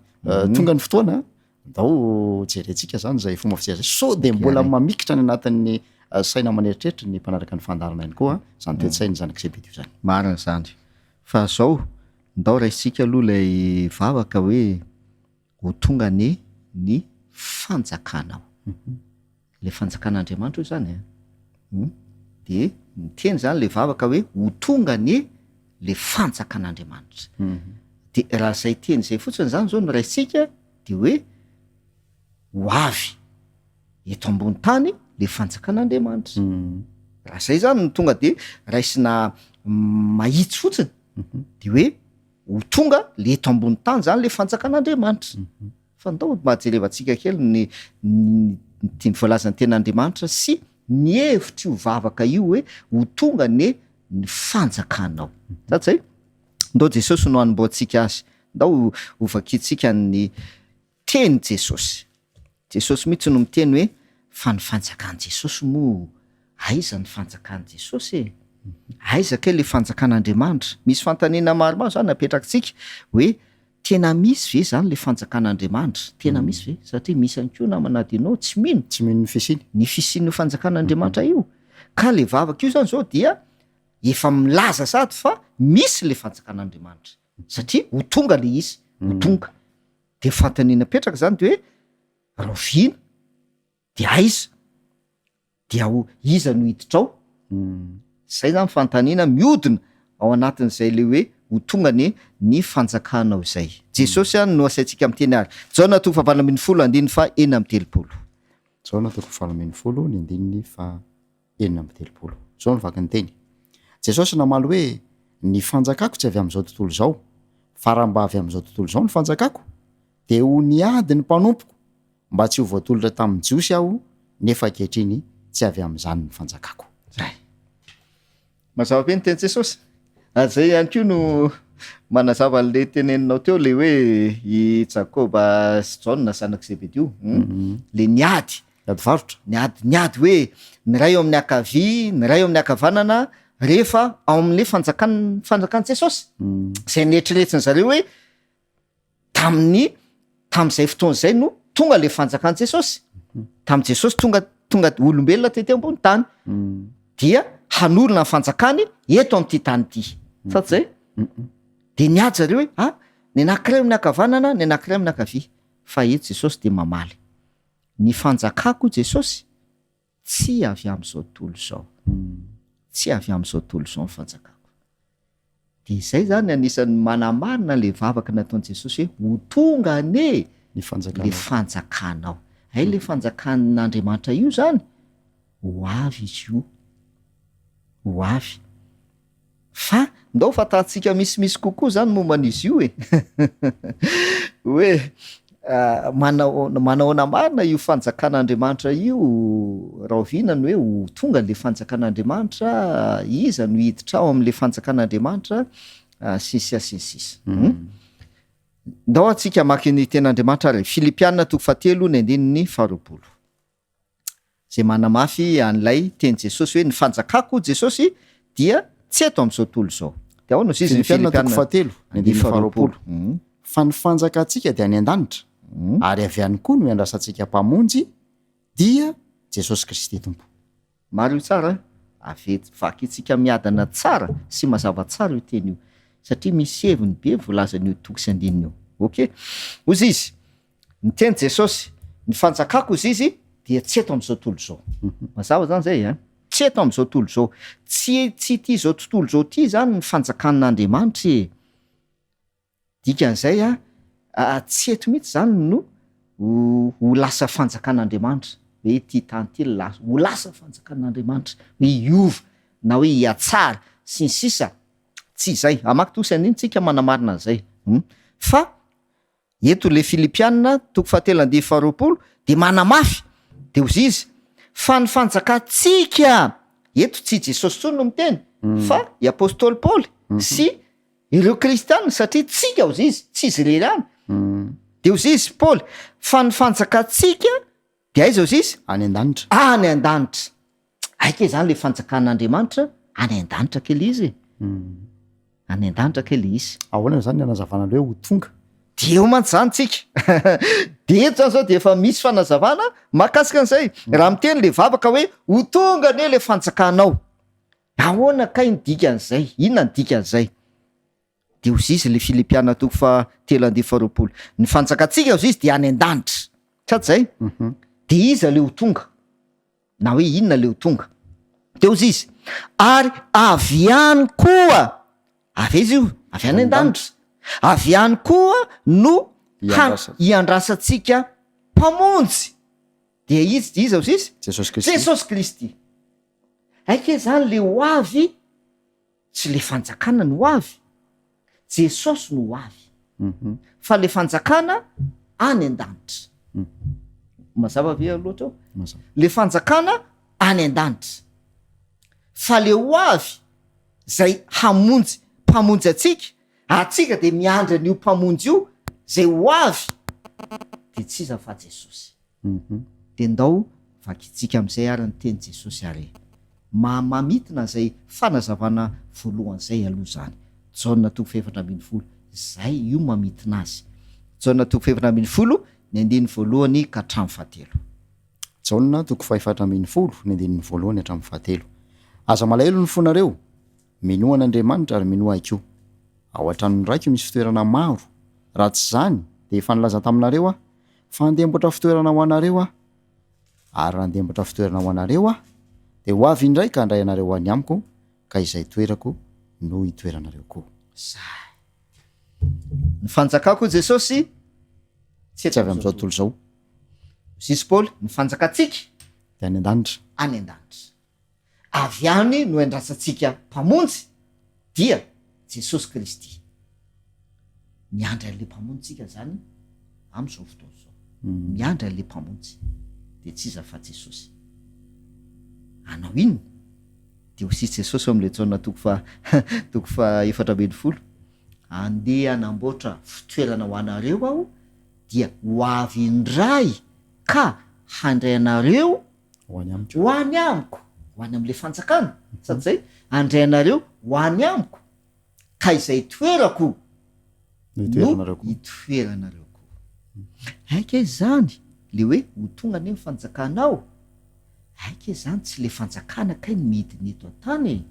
Tonga ny fotoana Ndao jerentsika zany izay fomba fijery zay sao de mbola mamikitra any anatin'ny saina aman'eritreritry ny mpanaraka ny fandaharana ihany koa zany toe-tsain'ny zanak'i Zebedio zany. Marina izany. Fa zao, ndao raisintsika aloha ilay vavaka hoe ho tonga anie ny fanjakanao. Le fanjakan'Andriamanitra io zany an, hum, de miteny zany le vavaka hoe ho tonga anie le fanjakan'Andriamanitra. De raha zay teny zay fotsiny zany zao no raisintsika de hoe ho avy eto ambony tany le fanjakan'Andriamanitra. Raha zay zany no tonga de raisina mahitsy fotsiny de hoe ho tonga le eto ambony tany zany le fanjakan'Andriamanitra. Fa ndao mba jerevantsika kely ny ny voalazan'ny tenin'Andriamanitra sy ny hevitr'io vavaka io hoe ho tonga anie ny fanjakanao. Sa tsy zay? Ndao Jesosy no hanombohantsika azy. Ndao ho vakintsika ny tenin'i Jesosy. Jesosy mihitsy no miteny hoe fa ny fanjakan'i Jesosy moa aiza ny fanjakan'i Jesosy e? Aiza kay le fanjakan'Andriamanitra? Misy fanontaniana maromaro zany apetrakitsika hoe Tena misy ve zany le fanjakan'Andriamanitra? Tena misy ve? Satria misy ihany koa namana adinao tsy mino. Tsy mino ny fisiany. Ny fisian'io fanjakan'Andriamanitra io. Ka le vavaka io zany zao dia efa milaza sady fa misy le fanjakan'Andriamanitra. Satria ho tonga le izy, ho tonga. De fanontaniana apetraka zany de hoe rahoviana? De aiza? Dia ho iza no hiditra ao? Zay zany fanontaniana mihodina ao anatin'izay le hoe ho tonga anie ny fanjakanao izay. Jesosy an no asaintsika miteny ary. Jaona toko fahavalo 18 andininy faha 36. Jaona toko fahavalo 18 ny andininy faha 36. Izao no vaky ny teny. Jesosy namaly hoe, Ny fanjakako tsy avy amin'izao tontolo izao, fa raha mba avy amin'izao tontolo izao ny fanjakako, dia ho niady ny mpanompoko Mba tsy ho voatolotra tamin'ny Jiosy aho, nefa ankehitriny tsy avy amin'izany ny fanjakako. Zay. Mazava be ny tenin'i Jesosy. Ary zay ihany koa no manazava an'le teneninao teo le hoe i Jakoba sy Jaona zanak'i Zebedio. Hmm? Le niady. Niady varotra. Niady, niady hoe ny iray eo amin'ny ankavia, ny iray eo amin'ny ankavanana rehefa ao amin'le fanjakan- fanjakan'i Jesosy. Zay neritreretin-dry zareo hoe tamin'ny tamin'izay fotoana izay no tonga le fanjakan'i Jesosy tamin'i Jesosy tonga tonga olombelona tety ambony tany dia hanorina ny fanjakany eto amin'ity tany ity sa tsy zay de niady zareo hoe ah ny anankiray amin'ny ankavanana ny anankiray amin'ny ankavia fa eto Jesosy dia mamaly ny fanjakako Jesosy tsy avy amin'izao tontolo izao tsy avy amin'izao tontolo izao ny fanjakako Dia izay izany anisan'ny manamarina ilay vavaka nataon'i Jesosy hoe ho tonga anie Ny fanjakanao. ilay fanjakanao. Hay ilay fanjakan'Andriamanitra io izany, ho avy izy io. Ho avy. Fa ndao fantatsika misimisy kokoa izany momba an'izy io e. Hoe Manao manahoana marina io fanjakan'Andriamanitra io? Rahoviana no hoe ho tonga le fanjakan'Andriamanitra? Iza no hiditra ao amin'le fanjakan'Andriamanitra? Sy ny sisa sy ny sisa. Ndao antsika hamaky ny tenin'Andriamanitra ary. Filipiana toko fahatelo ny andininy faharoapolo. Izay manamafy an'ilay teny Jesosy hoe ny fanjakako hoy Jesosy dia tsy eto amin'izao tontolo izao. Dia ahoana hozy izy ny Filipiana toko Filipiana fahatelo, ny andininy faharoapolo. Fa ny fanjakantsika dia any an-danitra, ary avy any koa no iandrasantsika Mpamonjy, dia Jesosy Kristy Tompo. Mariho tsara, avety vakintsika miadana tsara sy mazava tsara io teny io, satria misy heviny be voalazan'io toko sy andininy io. Ok. Hozy izy, niteny Jesosy, ny fanjakako hozy izy dia tsy eto amin'izao tontolo izao. Mazava zany zay an? Tsy eto amin'izao tontolo izao. Tsy tsy ity izao tontolo izao ity zany ny fanjakan'Andriamanitra e. Dikan'izay a, tsy eto mihitsy izany no ho lasa fanjakan'Andriamanitra, hoe ity tany ity lasa, ho lasa fanjakan'Andriamanitra, hoe hiova na hoe hihatsara sy ny sisa, tsy izay. Hamaky toko sy andininy tsika manamarina an'izay. Fa eto le Filipiana toko fahatelo andininy faharoapolo dia manamafy, dia hozy izy, fa ny fanjakantsika, eto tsy i Jesosy intsony no miteny fa i Apostoly Paoly sy Ireo kristiana, satria tsika hozy izy, tsy izy irery ihany, dia hozy izy, Paoly, fa ny fanjakantsika dia aiza hozy izy? Any an-danitra. Any an-danitra. Hay kay izany ilay fanjakan'Andriamanitra, any an-danitra kay ilay izy e. Any an-danitra kay ilay izy. Ahoana izany ny hanazavana ilay hoe ho tonga? Dia eo mantsy izany tsika. Dia eto izany izao dia efa misy fanazavana mahakasika an'izay. Raha miteny ilay vavaka hoe ho tonga anie ilay fanjakanao. Ahoana kay ny dikan'izay? Inona ny dikan'izay? Dia hozy izy ilay Filipiana toko faha 23. Ny fanjakantsika hozy izy dia any an-danitra. Sa tsy izay? Dia iza ilay ho tonga? Na hoe inona le ho tonga. De hozy izy, ary avy any koa, avy aiza io? Avy any an-danitra. Avy any koa no ha- hiandrasantsika Mpamonjy. Dia izy, iza hozy izy? Jesosy Kristy. Jesosy Kristy. Aika izany le ho avy Tsy le fanjakana no ho avy, Jesosy no ho avy. Fa le fanjakana any an-danitra. Mazava ve loatra eo? Le fanjakana any an-danitra. Fa le ho avy zay hamonjy, mpamonjy antsika, antsika de miandry an'io mpamonjy io zay ho avy, de tsy iza fa Jesosy. Dia ndao vakintsika amin'izay ary ny tenin'i Jesosy ary e. Maha-mamintina izay fanazavana voalohany izay aloha izany. Jaona toko faha-14, izay io mamintina azy. Jaona toko faha-14, ny andininy voalohany ka hatramin'ny fahatelo. Jaona toko faha-14, ny andininy voalohany hatramin'ny fahatelo. Aza malahelo ny fonareo, minoa an'Andriamanitra ary minoa Ahy koa. Ao an-tranon'ny Raiko misy fitoerana maro, raha tsy izany dia efa nilaza taminareo Aho, Fa handembotra fitoerana ho anareo Aho. Ary raha handembotra fitoerana ho anareo Aho, dia ho avy indray ka handray anareo ho any amiko, ka izay toerako no hitoeranareo koa. Zay. Ny fanjakako, hoy Jesosy, tsy avy amin'izao tontolo izao. Hoy Jesosy Paoly, ny fanjakantsika dia any an-danitra. Any an-danitra. Avy any no iandrasantsika Mpamonjy, dia Jesosy Kristy. Miandry an'ilay Mpamonjy tsika izany amin'izao fotoana izao. Miandry an'ilay Mpamonjy, dia tsy iza fa Jesosy. Hanao inona? Dia hoy Jesosy ao amin'ilay Jaona toko faha toko faha 14, Andeha hanamboatra fitoerana ho anareo Aho, dia ho avy indray ka handray anareo Ho any amiko. Ho any amiko, ho any amin'ilay fanjakana, sady izay, handray anareo ho any amiko, ka izay toerako No no hitoeranareo koa. hitoeranareo koa. Aika izany, le hoe ho tonga anie ny fanjakanao, aika izany tsy le fanjakana kay no midina eto an-tany e,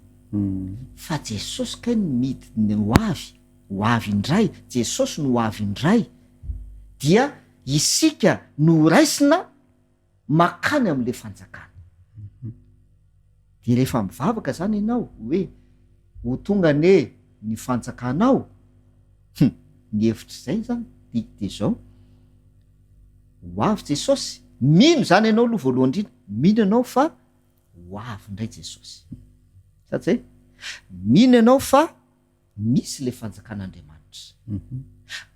fa Jesosy kay no midina ho avy, ho avy indray, Jesosy no ho avy indray, dia isika no ho raisina makany amin'ilay fanjakana. Dia rehefa mivavaka zany ianao hoe ho tonga anie ny fanjakanao, hum, ny hevitr'izay zany dia dia zao, ho avy Jesosy, mino zany ianao aloha voalohany indrindra, mino ianao fa ho avy indray Jesosy. Sa tsy zay? Mino ianao fa misy ilay fanjakan'Andriamanitra.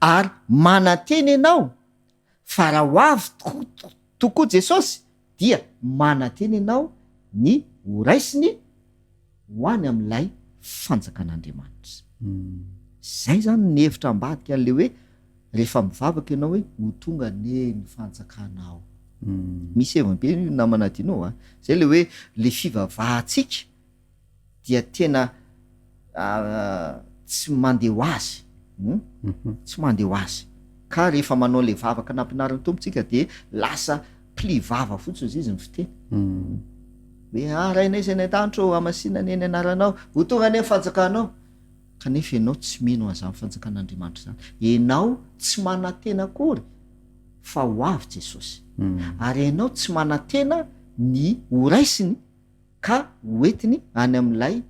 Ary manantena ianao Fa raha ho avy tokoa Jesosy dia manantena ianao ny ho raisiny ho any amin'ilay fanjakan'Andriamanitra. Izay izany ny hevitra ambadika an'ilay hoe rehefa mivavaka ianao hoe ho tonga anie ny fanjakanao. Misy heviny be io namana Dino a. Izay ilay hoe ilay fivavahantsika dia tena tsy mandeha ho azy hum, tsy mandeha ho azy, ka rehefa manao le vavaka nampianarin'ny Tompo tsika de lasa pli vava fotsiny zay izy ny fiteny hoe ah Rainay izay any an-danitra ô, hamasina anie ny anaranao, ho tonga anie ny fanjakanao, kanefa ianao tsy mino an'izany fanjakan'Andriamanitra izany, ianao tsy manantena akory fa ho avy Jesosy, ary ianao tsy manantena ny ho raisiny ka ho entiny any amin'ilay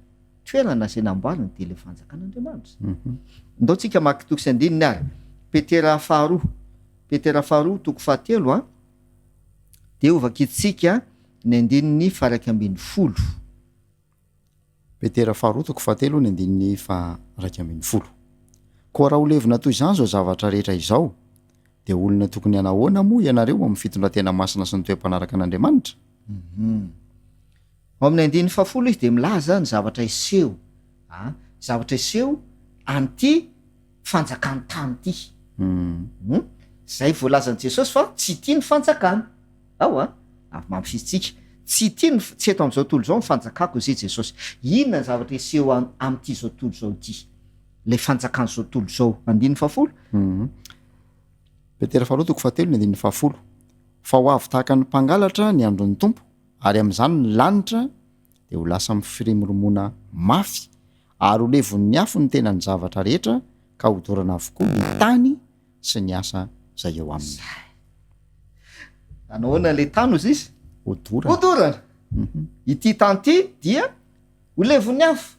toerana izay namboariny dia ilay fanjakan'Andriamanitra. Ndao tsika maka toko sy andininy ary. Petera faharoa, Petera faharoa toko fahatelo a, dia hovakintsika ny andininy faha-11. Petera faharoa toko fahatelo ny andininy faha-11. Koa raha ho levona toy izany izao zavatra rehetra izao, dia olona tokony hanahoana moa ianareo amin'ny fitondran-tena masina sy ny toe-panaraka an'Andriamanitra? Ao amin'ny andininy fahafolo izy dia milaza ny zavatra hiseho, a, zavatra hiseho an'ity fanjakan'ny tany ity. Hum, izay voalazan'i Jesosy fa tsy ity ny fanjakana. Ao a, avy mampifisintsika. Tsy ity ny, tsy eto amin'izao tontolo izao ny fanjakako, hoy Jesosy. Inona ny zavatra hiseho amin'ity izao tontolo izao ity? Ilay fanjakan'izao tontolo izao. Andininy fahafolo. Petera faharoa toko fahatelo ny andininy fahafolo. Fa ho avy tahaka ny mpangalatra ny andron'ny Tompo, ary amin'izany ny lanitra dia ho lasa amin'ny firimorimoana mafy, ary ho levon'ny afo ny tenan'ny zavatra rehetra, ka hodorana avokoa ny tany sy ny asa izay eo aminy. Hanao ahoana ilay tany hozy izy? Hodorana. Hodorana. Ity tany ity dia ho levon'ny afo.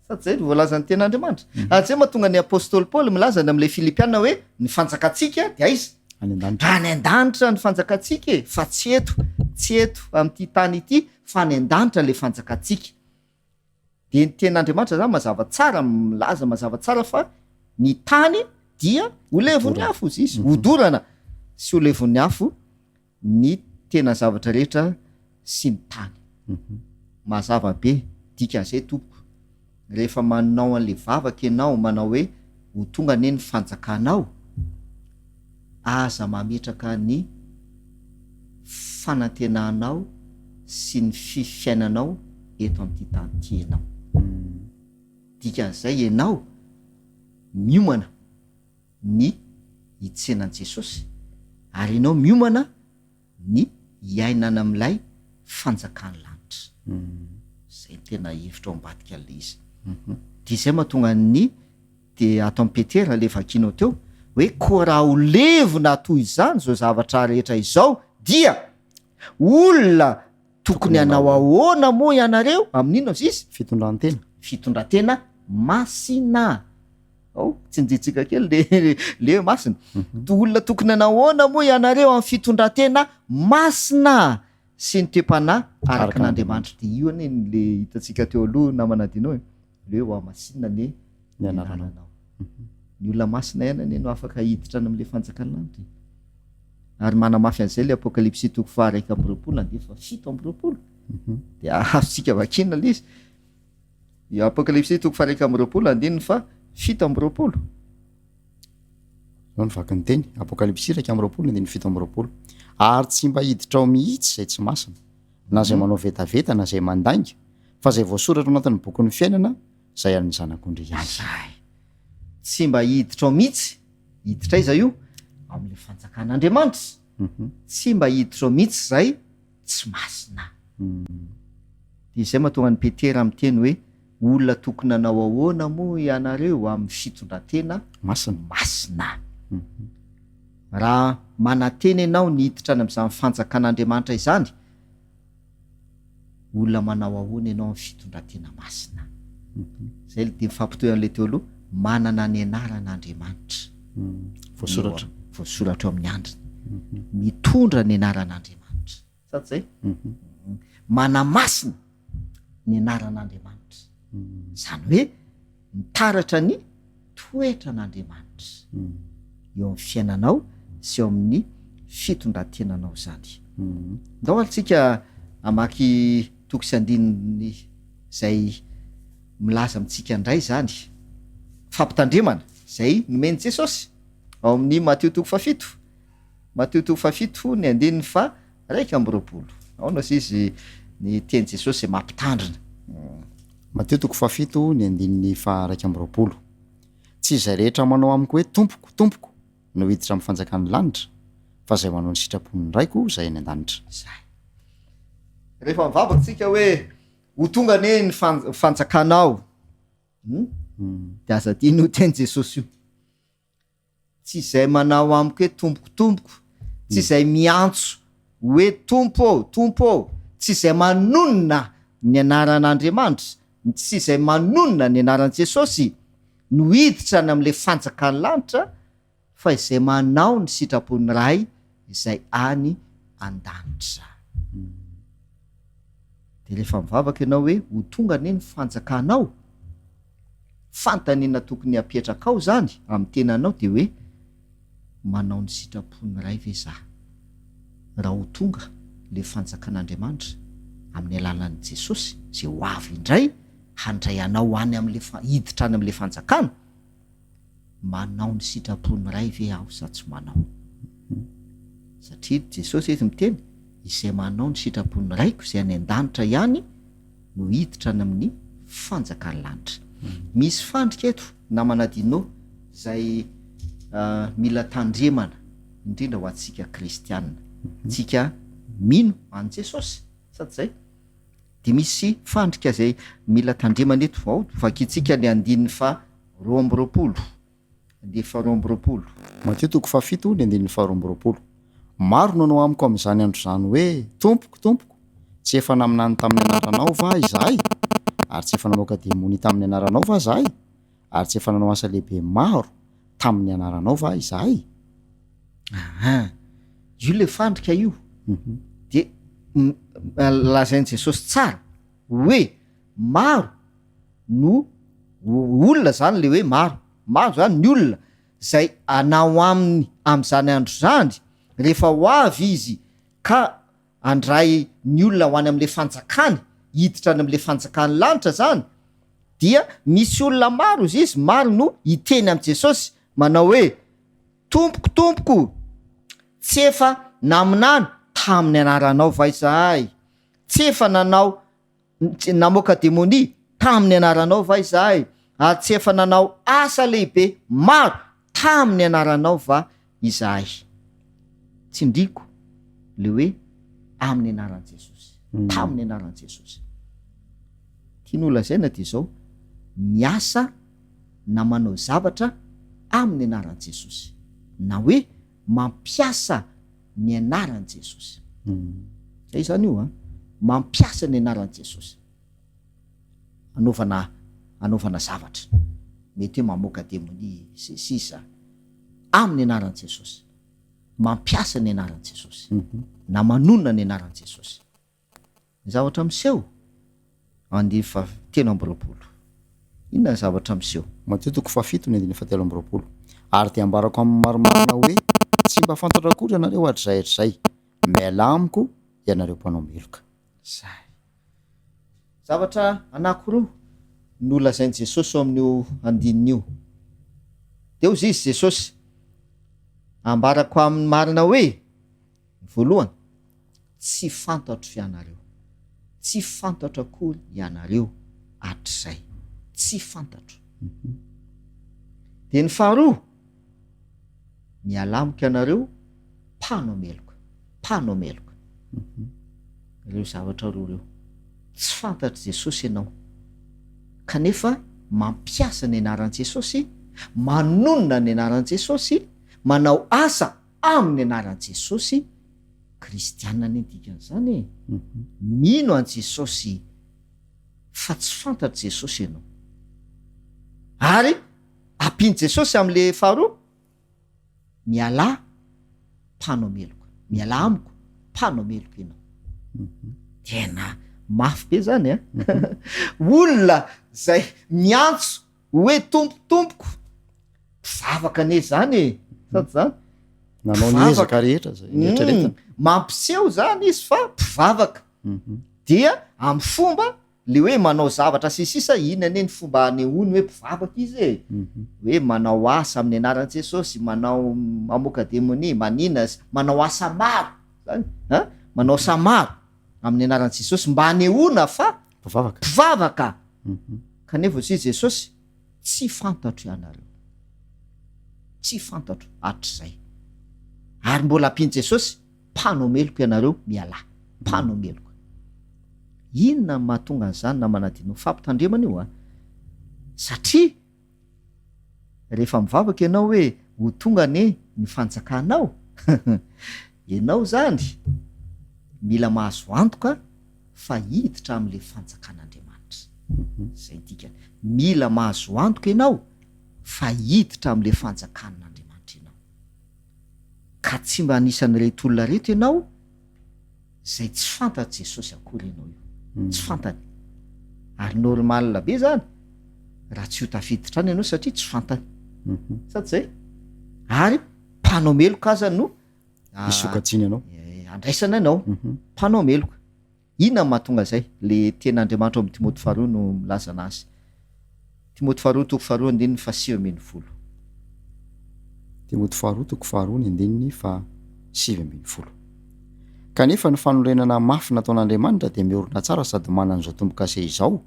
Sady zay no voalazan'ny tenin'Andriamanitra. Ary zay mahatonga ny apostoly Paoly milaza any amin'ilay Filipiana hoe ny fanjakantsika dia aiza? Any an-danitra. Any an-danitra ny fanjakantsika e, fa tsy eto, tsy eto amin'ity tany ity fa any an-danitra ilay fanjakantsika. Dia ny tenin'Andriamanitra zany mazava tsara, milaza mazava tsara fa ny tany dia ho levon'ny afo hozy izy, hodorana sy ho levon'ny afo ny tena zavatra rehetra sy ny tany. Mazava be, dikan'izay tompoko, rehefa manao an'le vavaka ianao manao hoe ho tonga anie ny fanjakanao, aza mametraka ny fanantenanao sy ny fi fiainanao eto amin'ity tany ity ianao. Dikan'izay ianao miomana ny hitsena an'i Jesosy ary ianao miomana ny hiaina any amin'ilay fanjakan'ny lanitra. Izay no tena hevitra ao ambadika an'ilay izy. Dia izay mahatonga ny dia ato amin'i Petera ilay vakianao teo hoe koa raha ho levona toy izany izao zavatra rehetra izao dia olona tokony hanao ahoana moa ianareo amin'inona ozy izy? Fitondran-tena. Fitondran-tena masina. Ao, tsinjitsika kely le le hoe masina. To olona tokony hanao ahoana moa ianareo amin'ny fitondran-tena masina sy ny toe-panahy araka an'Andriamanitra. Dia io anie ny le hitantsika teo aloha namana Dino e, le hoe hohamasinina anie Ny ny anaranao. anaranao. Ny olona masina ihany anie no afaka hiditra any amin'ilay fanjakan'ny lanitra e. Ary manamafy an'izay le Apokalypsy toko faha 21 andiany faha 27. Dia azontsika vakiana le izy. Apokalypsy toko faha 21 andininy faha 27. Izao no vaky ny teny, Apokalypsy 21 andininy 27, Ary tsy mba hiditra ao mihitsy izay tsy masina, na izay manao vetaveta, na izay mandainga, fa izay voasoratra ao anatin'ny bokin'ny fiainana, izay an'ny Zanak'ondry ihany. Izay. Tsy mba hiditra ao mihitsy, hiditra aiza io? Ao amin'ilay fanjakan'Andriamanitra. Tsy mba hiditra ao mihitsy izay tsy masina. Dia izay mahatonga an'i Petera miteny hoe, Olona tokony hanao ahoana moa ianareo amin'ny fitondran-tena Masina. masina? Raha manantena ianao ny hiditra any amin'izany fanjakan'Andriamanitra izany, olona manao ahoana ianao amin'ny fitondran-tena masina? Izay dia mifampitohy amin'ilay teo aloha, manana ny anaran'Andriamanitra. Voasoratra. Voasoratra eo amin'ny andriny. Mitondra ny anaran'Andriamanitra. Sa tsy zay? Manamasina ny anaran'Andriamanitra. Izany hoe mitaratra ny toetran'Andriamanitra eo amin'ny fiainanao sy eo amin'ny fitondran-tenanao izany. Ndao ary tsika hamaky toko sy andininy izay milaza amintsika indray izany fampitandremana izay nomen'i Jesosy ao amin'ny Matio toko fahafito. Matio toko fahafito ny andininy faha 21. Aona ozy izy ny teny Jesosy izay mampitandrina. Matio toko fahafito ny andininy faha 21. Tsy izay rehetra manao amiko hoe Tompoko, Tompoko, no hiditra amin'ny fanjakan'ny lanitra, fa izay manao ny sitrapon'ny Raiko izay any an-danitra. Izay. Rehefa mivavaka tsika hoe ho tonga anie ny fanjakanao, hum, dia aza adino io teny Jesosy io. Tsy izay manao amiko hoe Tompoko, Tompoko, tsy izay miantso hoe Tompo ô, Tompo ô, tsy izay manonona ny anaran'Andriamanitra, tsy izay manonona ny anaran'i Jesosy no hiditra any amin'ilay fanjakan'ny lanitra, fa izay manao ny sitrapon'ny Ray izay any an-danitra. Dia rehefa mivavaka ianao hoe ho tonga anie ny fanjakanao, Fanontaniana tokony hapetrakao izany amin'ny tenanao dia hoe, manao ny sitrapon'ny Ray ve za? Raha ho tonga ilay fanjakan'Andriamanitra amin'ny alalan'i Jesosy izay ho avy indray handray anao any amin'ilay hiditra any amin'ilay fanjakana, manao ny sitrapon'ny Ray ve aho sa tsy manao? Satria Jesosy eto miteny, izay manao ny sitrapon'ny Raiko izay any an-danitra ihany no hiditra any amin'ny fanjakan'ny lanitra. Misy fandrika eto namana Dino izay mila tandremana indrindra ho antsika kristiana, tsika mino an'i Jesosy, sa tsy zay? Dia misy fandrika izay mila tandremana eto, ao vakintsika ny andininy faha 22. Andiany faharoa amby roapolo. Matio toko fahafito ny andininy faharoa amby roapolo. Maro no hanao amiko amin'izany andro izany hoe, Tompoko, Tompoko, Tsy efa naminany tamin'ny anaranao va izahay? Ary tsy efa namoaka demonia tamin'ny anaranao va izahay? Ary tsy efa nanao asa lehibe maro tamin'ny anaranao va izahay? Aha, io le fandrika io. De lazain'i Jesosy tsara hoe maro no olona zany le hoe maro, maro zany ny olona zay hanao aminy am'zany andro zany rehefa ho avy izy ka handray ny olona ho any am'le fanjakany, hiditra any am'le fanjakan'ny lanitra zany, dia misy olona maro ozy izy, maro no hiteny am'i Jesosy manao hoe, Tompoko, Tompoko, tsy efa naminany tamin'ny anaranao va izahay? Tsy efa nanao, namoaka demonia tamin'ny anaranao va izahay? Ary tsy efa nanao asa lehibe maro tamin'ny anaranao va izahay? Tsindriako le hoe amin'ny anaran'i Jesosy, tamin'ny anaran'i Jesosy. Tiany holazaina dia izao, miasa na manao zavatra amin'ny anaran'i Jesosy, na hoe mampiasa ny anaran'i Jesosy. Zay izany io an, mampiasa ny anaran'i Jesosy anaovana anaovana zavatra, mety hoe mamoaka demonia sy ny sisa, amin'ny anaran'i Jesosy, mampiasa ny anaran'i Jesosy, na manonona ny anaran'i Jesosy. Ny zavatra miseho, andininy fahatelo amby 20. Inona ny zavatra miseho? Matio toko fahafito ny andininy fahatelo amby 20. Ary dia ambarako amin'ny marimarina hoe, tsy mba fantatro akory ianareo hatrizay hatrizay. Mialà amiko, ianareo mpanao meloka. Zay. Zavatra anankiroa no lazain'i Jesosy ao amin'io andininy io. Dia hozy izy Jesosy, Ambarako amin'ny marina hoe, ny voalohany, Tsy fantatro ianareo. Tsy fantatro akory ianareo hatrizay. Tsy fantatro. Dia ny faharoa, mialà amiko ianareo mpanao meloka. Mpanao meloka. Ireo zavatra roa ireo. Tsy fantatr'i Jesosy ianao. Kanefa mampiasa ny anaran'i Jesosy, manonona ny anaran'i Jesosy, manao asa amin'ny anaran'i Jesosy, Kristiana anie ny dikan'izany e! Mino an'i Jesosy fa tsy fantatr'i Jesosy ianao. Ary ampian'i Jesosy amin'le faharoa, mialà mpanao meloka, mialà amiko mpanao meloka ianao. Tena mafy be zany an! Olona zay miantso hoe Tompo tompoko, mpivavaka anie zany e, sa tsy zany? Nanao ny ezaka rehetra zay nieritreretana. Mampiseho zany izy fa mpivavaka, dia amin'ny fomba le hoe manao zavatra sy ny sisa, iny anie ny fomba anehoany hoe mpivavaka izy e, hoe manao asa amin'ny anaran'i Jesosy, manao mamoaka demonia, manina, manao asa maro zany an, manao asa maro amin'ny anaran'i Jesosy mba hanehoana fa Mpivavaka. Mpivavaka. Kanefa hoy Jesosy, Tsy fantatro ianareo. Tsy fantatro hatrizay. Ary mbola ampian'i Jesosy, Mpanao meloka ianareo, mialà. Mpanao meloka. Inona no mahatonga an'izany namana Dino? Fampitandremana io an! Satria Rehefa mivavaka ianao hoe ho tonga anie ny fanjakanao, ianao izany mila mahazo antoka fa hiditra amin'ilay fanjakan'Andriamanitra. Izay ny dikany. Mila mahazo antoka ianao fa hiditra amin'ilay fanjakan'Andriamanitra ianao. Ka tsy mba anisan'ireto olona ireto ianao Izay tsy fantatr'i Jesosy akory ianao io. Tsy fantany. Ary normal be izany raha tsy ho tafiditra any ianao satria tsy fantany. Sa tsy izay? Ary mpanao meloka aza no Hisokajiana anao. Andraisana anao. Mpanao meloka. Inona no mahatonga izay? Le tenin'Andriamanitra ao amin'ny Timoty faharoa no milaza anazy. Timoty faharoa toko faharoa andininy faha-19. Timoty faharoa toko faharoa ny andininy faha-19. Kanefa ny fanorenana mafy nataon'Andriamanitra dia miorina tsara sady manana izao tombo-kase izao,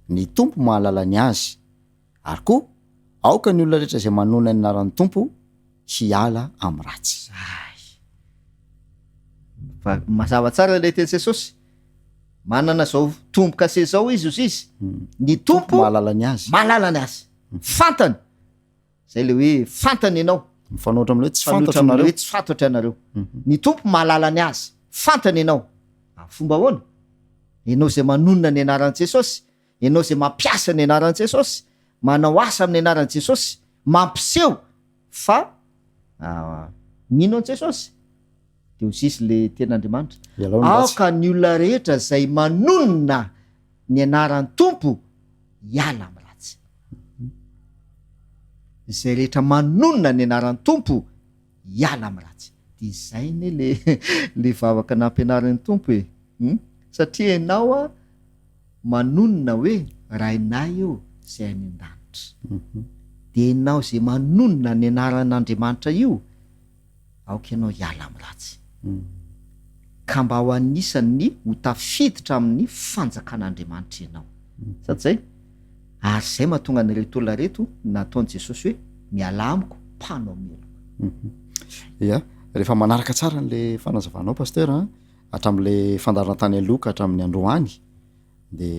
Ny Tompo mahalala ny azy. Ary koa, aoka ny olona rehetra izay manonona ny anaran'ny Tompo hiala amin'ny ratsy. Zay. Fa mazava tsara ilay teny Jesosy. Manana izao tombo-kase izao izy, hozy izy. Ny Tompo mahalala ny azy. Mahalala ny azy. Fantany. Zay le hoe fantany ianao. Mifanohitra amin'ilay hoe tsy Mifanohitra fantatro amin'ilay nareo. hoe tsy fantatro ianareo. Ny Tompo mahalala ny azy. Fantany ianao. Amin'ny fomba ahoana? Ianao izay manonona ny anaran'i Jesosy, ianao izay mampiasa ny anaran'i Jesosy, manao asa amin'ny anaran'i Jesosy, mampiseho fa mino an'i Jesosy, dia ho zizy le tenin'Andriamanitra, Ialao ny ratsy. Aoka ny olona rehetra izay manonona ny anaran'ny Tompo hiala amin'ny ratsy. Izay rehetra manonona ny anaran'ny Tompo hiala amin'ny ratsy. Dia izay anie le le vavaka nampianarin'ny Tompo e. Hum? Satria ianao a manonona hoe Rainay ô izay any an-danitra. Dia ianao izay manonona ny anaran'Andriamanitra io, aoka ianao hiala amin'ny ratsy. Ka mba ho anisan'ny ho tafiditra amin'ny fanjakan'Andriamanitra ianao. Sa tsy izay? Ary izay mahatonga an'ireto olona ireto nataon'i Jesosy hoe, Mialà amiko, mpanao meloka. Ya, rehefa manaraka tsara an'le fanazavanao Pasteur a, hatramin'le fandaharana tany aloha ka hatramin'ny androany, de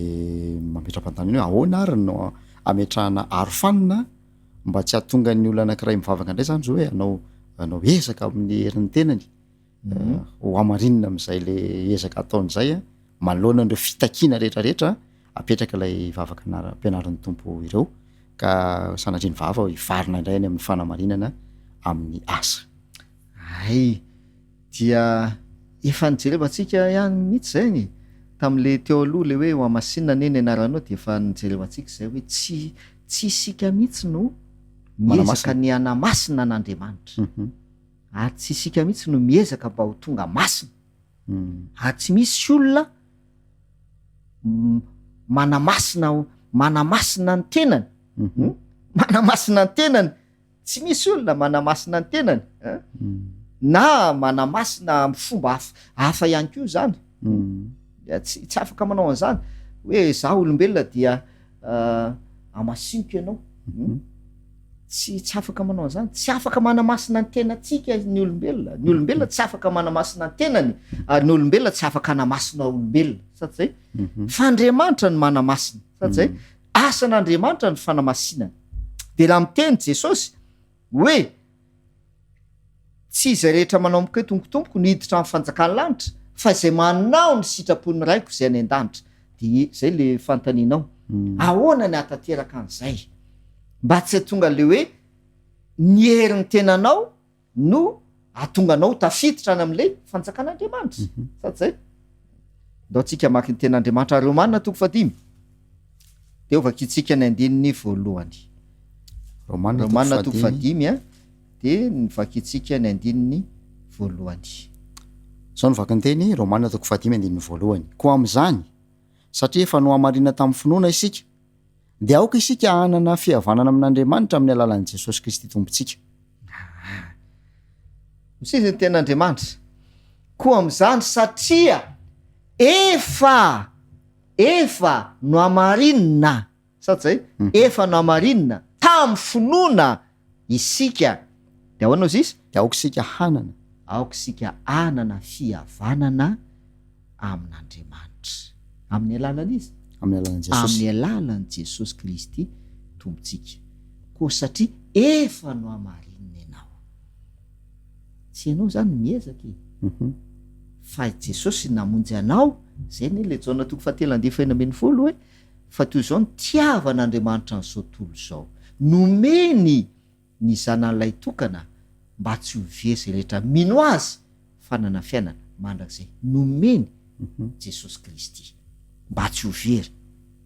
mametra-panontaniana hoe ahoana ary no ametrahana arofanina mba tsy hahatonga ny olona anankiray mivavaka indray zany zao hoe hanao hanao ezaka amin'ny herin'ny tenany ho hamarinina amin'izay le ezaka ataony zay a, manoloana an'ireo fitakiana rehetrarehetra apetraka ilay vavaka nara- ampianarin'ny Tompo ireo ka sanatria ny vava hivarina indray any amin'ny fanamarinana amin'ny asa. Hay, dia efa nijerevantsika ihany mihitsy izay e, tamin'le teo aloha le hoe hohamasinina anie ny anaranao dia efa nijerevantsika izay hoe tsy tsy isika mihitsy no miezaka ny hanamasina an'Andriamanitra. Ary tsy isika mihitsy no miezaka mba ho tonga masina. Ary tsy misy olona manamasina manamasina ny tenany. Manamasina ny tenany. Tsy misy olona manamasina ny tenany. Na manamasina amin'ny fomba hafa hafa ihany koa izany. Tsy tsy afaka manao an'izany hoe za olombelona dia amasiniko ianao. Tsy tsy afaka manao an'izany, tsy afaka manamasina ny tenantsika ny olombelona, ny olombelona tsy afaka manamasina ny tenany, ary ny olombelona tsy afaka hanamasina olombelona, sa tsy zay? Fa Andriamanitra no manamasina, sa tsy zay? Asan'Andriamanitra ny fanamasinana. De raha miteny Jesosy hoe tsy izay rehetra manao amiko hoe Tompoko Tompoko no hiditra amin'ny fanjakan'ny lanitra, fa izay manao ny sitrapon'ny Raiko izay any an-danitra. De zay le fanontanianao, ahoana ny hahatanteraka an'izay? Mba tsy hahatonga le hoe ny herin'ny tenanao no hahatonga anao ho tafiditra any amin'ilay fanjakan'Andriamanitra. Sa tsy zay? Ndao tsika hamaky ny tenin'Andriamanitra Romana toko fahadimy. Dia ho vakintsika ny andininy voalohany. Romana Romana toko fahadimy a, dia ny vakintsika ny andininy voalohany. Izao no vaky ny teny, Romana toko fahadimy andininy voalohany. Koa amin'izany, satria efa nohamarina tamin'ny finoana isika, dia aoka isika hanana fihavanana amin'Andriamanitra amin'ny alalan'i Jesosy Kristy Tompontsika. Aa. Misinjy ny tenin'Andriamanitra. Koa amin'izany, satria efa, efa nohamarinina, sa tsy zay? Efa nohamarinina tamin'ny finoana isika. Dia ahoana hozy izy? Dia aoka isika hanana. Aoka isika hanana fihavanana amin'Andriamanitra. Amin'ny alalan'iza? Amin'ny alalan'i Jesosy. Amin'ny alalan'i Jesosy Kristy Tompontsika. Koa satria efa nohamarinina ianao. Tsy ianao izany no miezaka e. Fa i Jesosy namonjy anao, izay anie ilay Jaona toko fahatelo andiany fahenina 16 hoe, fa toy izao nitiavan'Andriamanitra an'izao tontolo izao. Nomeny ny Zanany Lahitokana mba tsy ho very izay rehetra mino Azy fa hanana fiainana mandrakizay. Nomeny Jesosy Kristy mba tsy ho very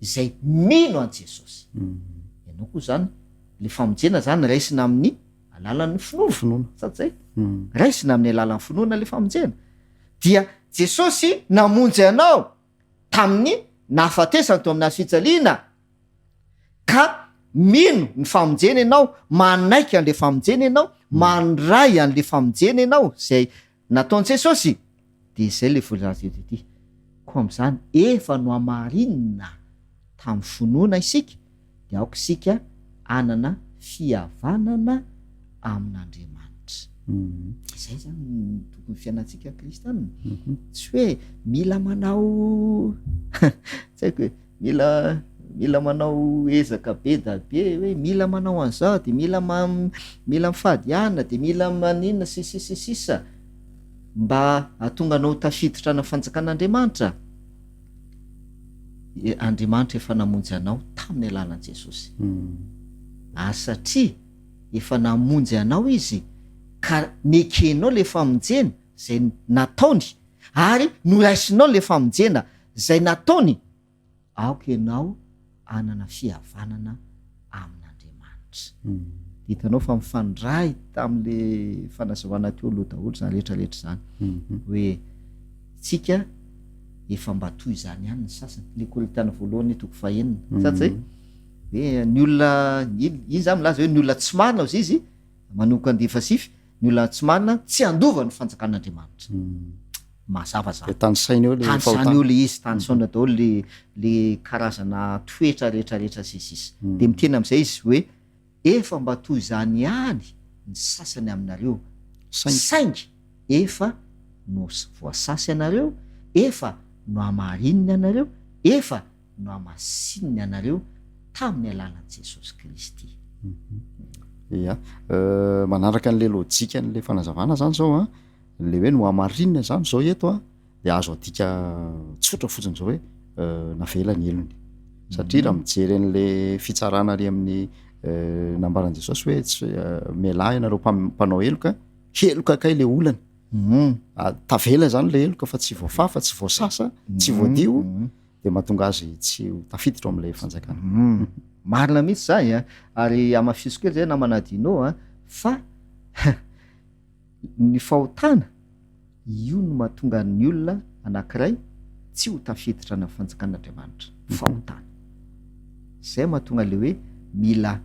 izay mino an'i Jesosy. Ianao koa izany, ilay famonjena izany raisina amin'ny alalan'ny finoana. Sa tsy zay? Raisina amin'ny alalan'ny finoana ilay famonjena. Dia Jesosy namonjy anao tamin'ny nahafatesany teo amin'ny hazo fijaliana. Ka mino ny famonjena ianao, manaiky an'le famonjena ianao, mandray an'le famonjena ianao izay nataon'i Jesosy, dia izay le voalaza eto ity. Koa amin'izany efa nohamarinina tamin'ny finoana isika, dia aoka isika hanana fihavanana amin'Andriamanitra. Izay zany no tokony fiainantsika kristianina. Tsy hoe mila manao tsy haiko e, mila mila manao ezaka be da be hoe mila manao an'izao de mila ma- mila mifady hanina de mila maninona sy ny sisa sy ny sisa mba hahatonga anao ho tafiditra any amin'ny fanjakan'Andriamanitra. Andriamanitra efa namonjy anao tamin'ny alalan'i Jesosy. Ary satria efa namonjy anao Izy ka nekenao ilay famonjena izay nataony ary noraisinao ilay famonjena izay nataony, aoka ianao hanana fihavanana amin'Andriamanitra. Hitanao fa mifandray tamin'le fanazavana teo aloha daholo izany rehetra rehetra izany. Hoe tsika efa mba toy izany ihany ny sasany. Le Korintiana voalohany toko fahenina. Sa tsy zay? Hoe ny olona, iny zany milaza hoe ny olona tsy marina hozy izy, manomboka andiany fahasivy, ny olona tsy marina tsy handova ny fanjakan'Andriamanitra. Mazava zany. De tanisaina eo le Tanisaina fahotana. eo le izy, tanisaina daholo le le karazana toetra rehetra rehetra sy ny sisa. De miteny am'zay izy hoe efa mba toy izany ihany ny sasany aminareo, saingy efa nos- voasasa ianareo, efa nohamarinina ianareo, efa nohamasinina ianareo tamin'ny alalan'i Jesosy Kristy. Ia, manaraka an'le lojikan'le fanazavana zany zao an, Le hoe nohamarinina zany zao eto a de azo adika tsotra fotsiny zao hoe navela ny helony satria raha mijery an'le fitsarana ary amin'ny nambaran'i Jesosy hoe tsy mialà ianareo mpanao heloka, heloka kay le olana, tavela zany le heloka fa tsy voafafa, tsy voasasa, tsy voadio de mahatonga azy tsy ho tafiditra ao am'le fanjakana. Marina mihitsy zay a, ary hamafiso kely zay namana Dino a, fa Ny fahotana, io no mahatonga ny olona anankiray tsy ho tafiditra any amin'ny fanjakan'Andriamanitra. Fahotana. Izay mahatonga ilay hoe mila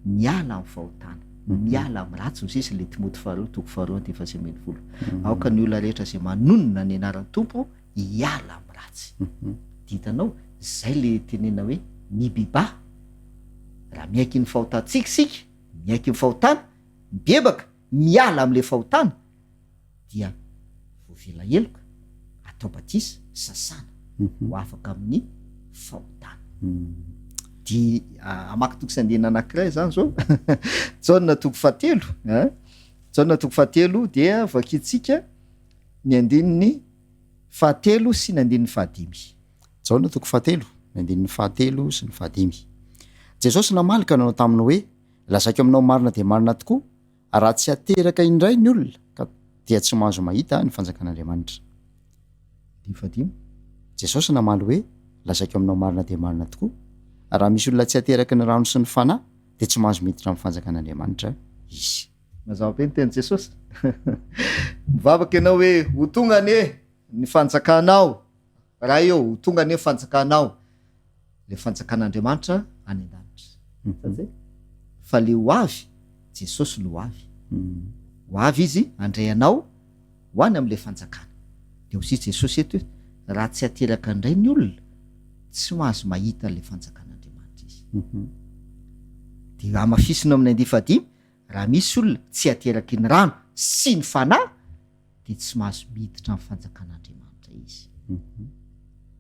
miala amin'ny fahotana, miala amin'ny ratsy, hoy sisa ilay Timoty faharoa toko faharoa andininy faha 19. Aoka ny olona rehetra izay manonona ny anaran'ny Tompo hiala amin'ny ratsy. Dia hitanao, izay ilay tenenina hoe mibebaha. Raha miaiky ny fahotantsika isika, miaiky ny fahotana, mibebaka, miala amin'ilay fahotana dia voavela heloka, atao batisa, sasana ho afaka amin'ny fahotana. Dia hamaky toko sy andininy anankiray izany izao. Jaona toko fahatelo, a. Jaona toko fahatelo dia vakintsika ny andininy fahatelo sy ny andininy fahadimy. Jaona toko fahatelo, ny andininy fahatelo sy ny fahadimy. Jesosy namaly ka nanao taminy hoe, Lazaiko aminao marina dia marina tokoa, raha tsy ateraka indray ny olona ka dia tsy mahazo mahita ny fanjakan'Andriamanitra. Dimy. Jesosy namaly hoe, Lazaiko aminao marina dia marina tokoa, raha misy olona tsy ateraky ny rano sy ny Fanahy, dia tsy mahazo miditra amin'ny fanjakan'Andriamanitra izy. Mazava be ny tenin'i Jesosy. Mivavaka ianao hoe, Ho tonga anie ny fanjakanao, Ray ô, ho tonga anie ny fanjakanao. Le fanjakan'Andriamanitra any an-danitra. Sa zay? Fa le ho avy, Jesosy no ho avy. Ho avy Izy handray anao ho any amin'ilay fanjakana. Dia hoy Jesosy eto hoe, raha tsy ateraka indray ny olona, tsy mahazo mahita an'ilay fanjakan'Andriamanitra izy. Dia hamafisina amin'ny andiany fahadimy, raha misy olona tsy ateraky ny rano sy ny fanahy, dia tsy mahazo miditra amin'ny fanjakan'Andriamanitra izy.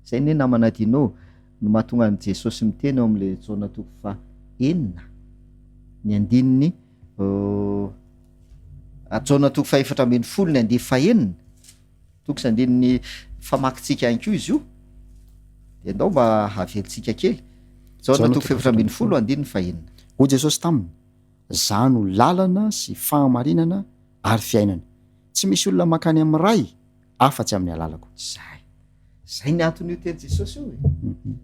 Izay anie namana Dino no mahatonga an'i Jesosy miteny ao amin'ilay Jaona toko faha enina ny andininy Jaona toko faha 14 ny andininy faha enina toko sy andininy famakintsika ihany koa izy io dia ndao mba havelintsika kely Jaona toko faha 14 andininy faha enina. Hoy Jesosy taminy, Izaho no lalana sy fahamarinana ary fiainana. Tsy misy olona mankany amin'ny Ray afa-tsy amin'ny alalako. Zay. Zay ny anton'io teny Jesosy io e.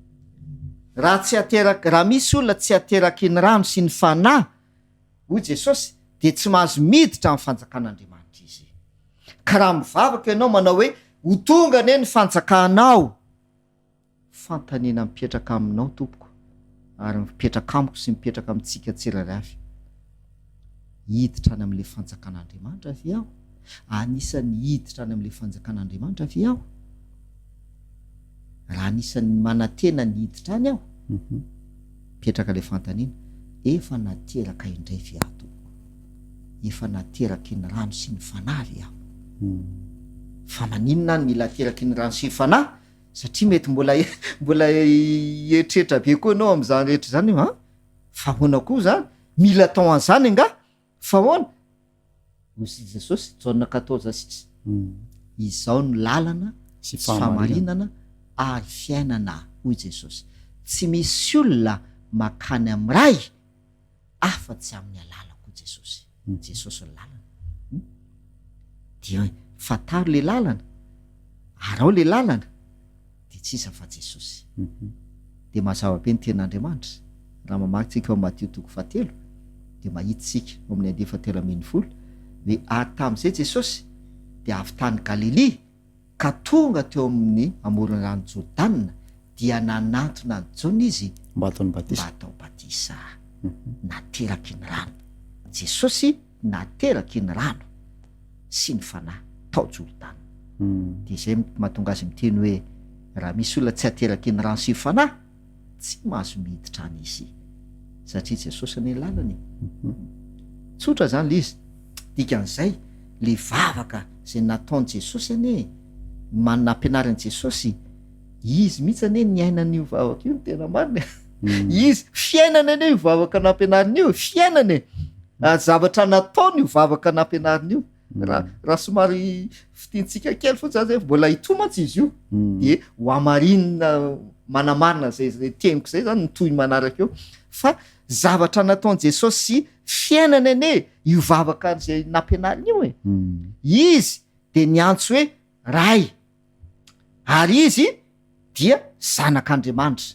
Raha tsy ateraka, raha misy olona tsy ateraky ny rano sy ny Fanahy, hoy Jesosy, dia tsy mahazo miditra amin'ny fanjakan'Andriamanitra izy. Ka raha mivavaka ianao manao hoe, Ho tonga anie ny fanjakanao. Fanontaniana mipetraka aminao tompoko ary mipetraka amiko sy mipetraka amintsika tsirairay avy. Hiditra any amin'ilay fanjakan'Andriamanitra ve aho? Anisan'ny hiditra any amin'ilay fanjakan'Andriamanitra ve aho? Raha anisan'ny manantena ny hiditra any aho, mipetraka ilay fanontaniana, efa nateraka indray ve aho tompoko? Efa nateraky ny rano sy ny fanahy ve aho? Fa maninona aho no mila ateraky ny rano sy ny fanahy? Satria mety mbola mbola hieritreritra be koa ianao amin'izany rehetra izany hoe an! Fa ahoana koa izany? Mila atao an'izany angaha? Fa ahoana? Hoy Jesosy, Jaona quatorze six, Izao no lalana sy fahamarinana ary fiainana. hoy Jesosy. Tsy misy olona makany amin'ny Ray afa-tsy amin'ny alalako hoy Jesosy. Jesosy ny lalana. Dia fantaro le lalana, araho le lalana, dia tsy iza fa Jesosy. Dia mazava be ny tenin'Andriamanitra. Raha mamaky tsika ao Matio toko fahatelo dia mahita isika ao amin'ny andiany fahatelo ambin'ny folo hoe ary tamin'izay Jesosy dia avy tany Galilia ka tonga teo amin'ny amoron'ny rano Jordana dia nanantona an'i Jaona izy Mba hataony batisa. mba hatao batisa. Nateraky ny rano. Jesosy nateraky ny rano sy ny Fanahy tao Jordana. Dia izay mahatonga azy miteny hoe raha misy olona tsy ateraky ny rano sy ny Fanahy, tsy mahazo miditra any izy. Satria Jesosy anie lalana e. Tsotra zany le izy. Dikan'izay, le vavaka izay nataon'i Jesosy anie, man- nampianarin'i Jesosy, izy mihitsy anie niaina an'io vavaka io ny tena marina e. Izy, fiainany anie io vavaka nampianariny io e, fiainany e. Ah, zavatra nataony io vavaka nampianariny io. Raha raha somary fitiantsika kely fotsiny zany zay mbola hitohy mantsy izy io de ho hamarinina manamarina zay zay teniko zay zany ny tohiny manaraka eo fa zavatra nataon'i Jesosy sy fiainany anie io vavaka zay nampianariny io e. Izy de niantso hoe Ray ary izy dia zanak'Andriamanitra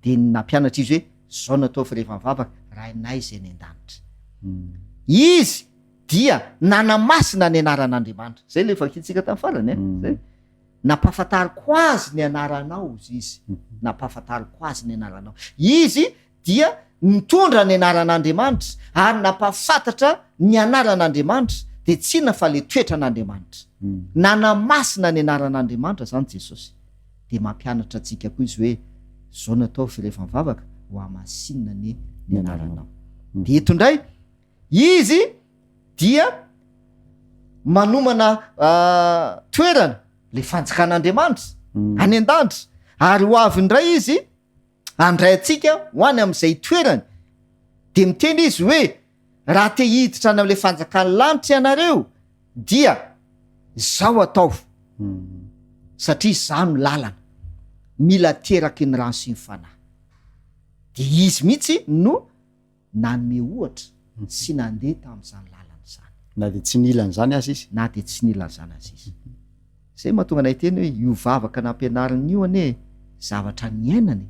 de nampianatra izy hoe zao no ataovy rehefa mivavaka, Rainay izay any an-danitra. Izy dia nanamasina ny anaran'Andriamanitra. Zay le vakintsika tamin'ny farany e. Zay. Nampahafantariko azy ny anaranao hozy izy. Nampahafantariko azy ny anaranao. Izy dia nitondra ny anaran'Andriamanitra ary nampahafantatra ny anaran'Andriamanitra dia tsy inona fa le toetran'Andriamanitra. Nanamasina ny anaran'Andriamanitra zany Jesosy. Dia mampianatra antsika koa izy hoe zao no ataovy rehefa mivavaka, ho hamasinina anie ny anaranao. Dia eto indray izy dia manomana toerana le fanjakan'Andriamanitra any an-danitra ary ho avy indray izy handray antsika ho any amin'izay toerany. Dia miteny izy hoe raha te hiditra any amin'ilay fanjakan'ny lanitra ianareo dia izao ataovy satria izaho no lalana, mila ateraky ny rano sy ny fanahy. Dia izy mihitsy no nanome ohatra sy nandeha tamin'izany lalana izany. Na dia tsy nila an'izany aza izy. Na dia tsy nila an'izany aza izy. Izay mahatonga anay hiteny hoe io vavaka nampianariny io anie zavatra niainany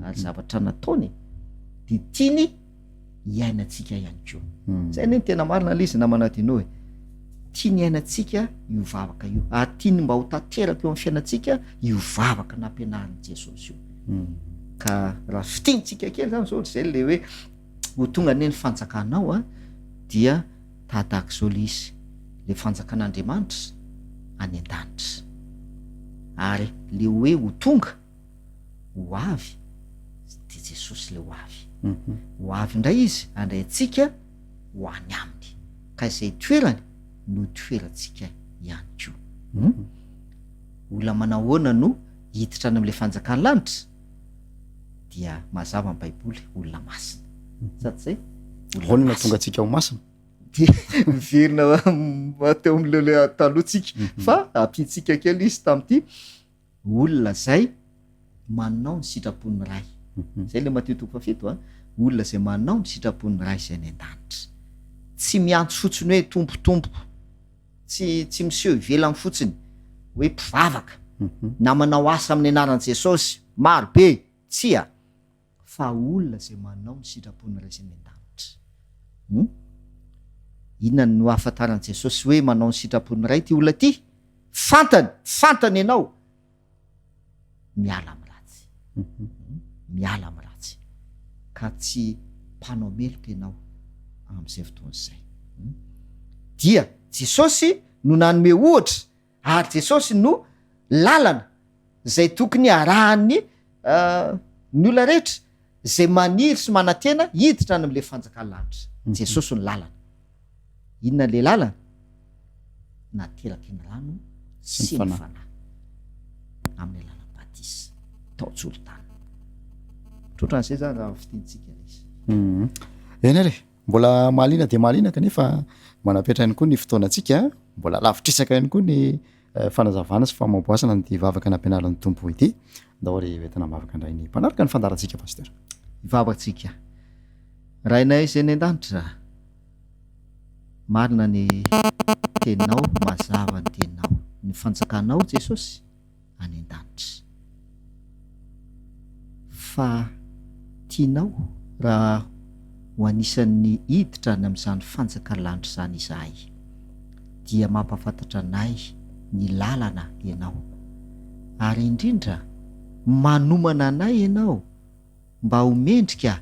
ary zavatra nataony dia tiany hiainantsika ihany koa. Izay anie no tena marina ilay izy namana Dino e. Tiany hiainantsika io vavaka io ary tiany mba ho tanteraka eo amin'ny fiainantsika io vavaka nampianarin'i Jesosy io. Ka raha fintinitsika kely zany zao zay le hoe ho tonga anie ny fanjakanao a dia tahadahaka izao le izy, le fanjakan'Andriamanitra any an-danitra. Ary le hoe ho tonga, ho avy, de Jesosy le ho avy. Ho avy indray izy handray antsika ho any aminy. Ka izay toerany no toerantsika ihany koa. Olona manahoana no hiditra any amin'ilay fanjakan'ny lanitra? Dia mazava ny Baiboly, olona masina. Sa tsy izay? Olona Ahoana no masina. nahatonga antsika ho masina? Dia miverina teo amin'ilay olona taloha tsika, fa ampiantsika kely izy tamin'ity olona izay manao ny sitrapon'ny Ray. Izay ilay Matio toko fahafito a, olona izay manao ny sitrapon'ny Ray izay any an-danitra. Tsy miantso fotsiny hoe Tompo, Tompo. Tsy tsy miseho ivelany fotsiny hoe mpivavaka na manao asa amin'ny anaran'i Jesosy maro be, tsia, fa olona izay manao ny sitrapon'ny Ray izay any an-danitra. Hum? Inona no ahafantaran'i Jesosy hoe manao ny sitrapon'ny Ray ity olona ity? Fantany, fantany ianao. Miala amin'ny ratsy. Miala amin'ny ratsy. Ka tsy mpanao meloka ianao amin'izay fotoana izay. Dia Jesosy no nanome ohatra ary Jesosy no lalana izay tokony harahan'ny ny olona rehetra izay maniry sy manantena hiditra any amin'ilay fanjakan'ny lanitra. Jesosy no lalana. Inona ilay lalana? Nateraky ny rano sy ny fanahy amin'ny alalan'ny batisa tao Jordana. Ohatran'izay zany raha fintintsika ilay izy. Eny ary e, mbola mahaliana dia mahaliana kanefa manapetra ihany koa ny fotoanantsika, mbola lavitrisaka ihany koa ny. fanazavana sy famoaboasana an'ity vavaka nampianarin'ny Tompo ity. Ndao ary hoentina am-bavaka indray ny mpanaraka ny fandaharantsika Pasteur. Hivavaka tsika. Rainay izay any an-danitra, marina ny teninao, mazava ny teninao. Ny fanjakanao Jesosy any an-danitra. Fa tianao raha ho anisan'ny hiditra any amin'izany fanjakan-lanitra izany izahay. Dia mampahafantatra anay ny lalana Ianao. Ary indrindra manomana anay Ianao mba ho mendrika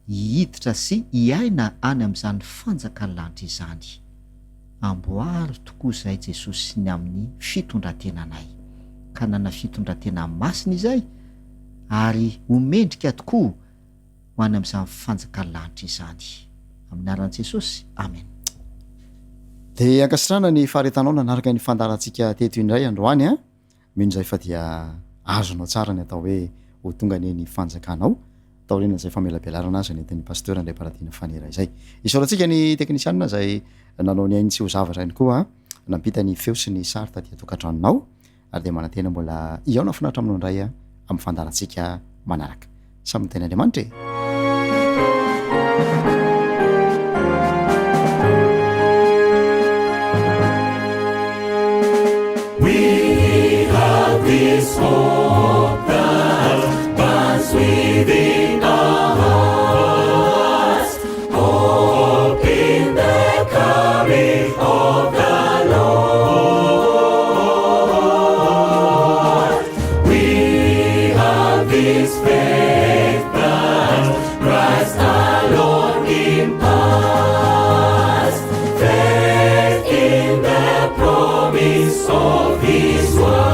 hihiditra sy hiaina any amin'izany fanjakan-lanitra izany. Amboaro tokoa izay Jesosy ny amin'ny fitondrantenanay. Ka nana fitondrantena masina izay ary ho mendrika tokoa ho any amin'izany fanjakan-lanitra izany. Amin'ny anaran'i Jesosy, Amen. Dia ankasitrahana ny faharetanao nanaraka ny fandaharantsika teto indray androany an! Mino izahay fa dia azonao tsara ny atao hoe ho tonga anie ny fanjakanao taorian'izay famelabelarana azy nentin'ny Pasteur Andriamparadiana Fanera izay. Isaorantsika ny teknisianina izay nanao ny ainy tsy ho zavatra ihany koa nampita ny feo sy ny sary taty an-tokantranonao ary dia manantena mbola hihaona finaritra aminao indray amin'ny fandaharantsika manaraka. Samy miteny Andriamanitra e! We have this hope that burns within our hearts, hope in the coming of the Lord. We have this faith that Christ alone imparts, faith in the promise of His word.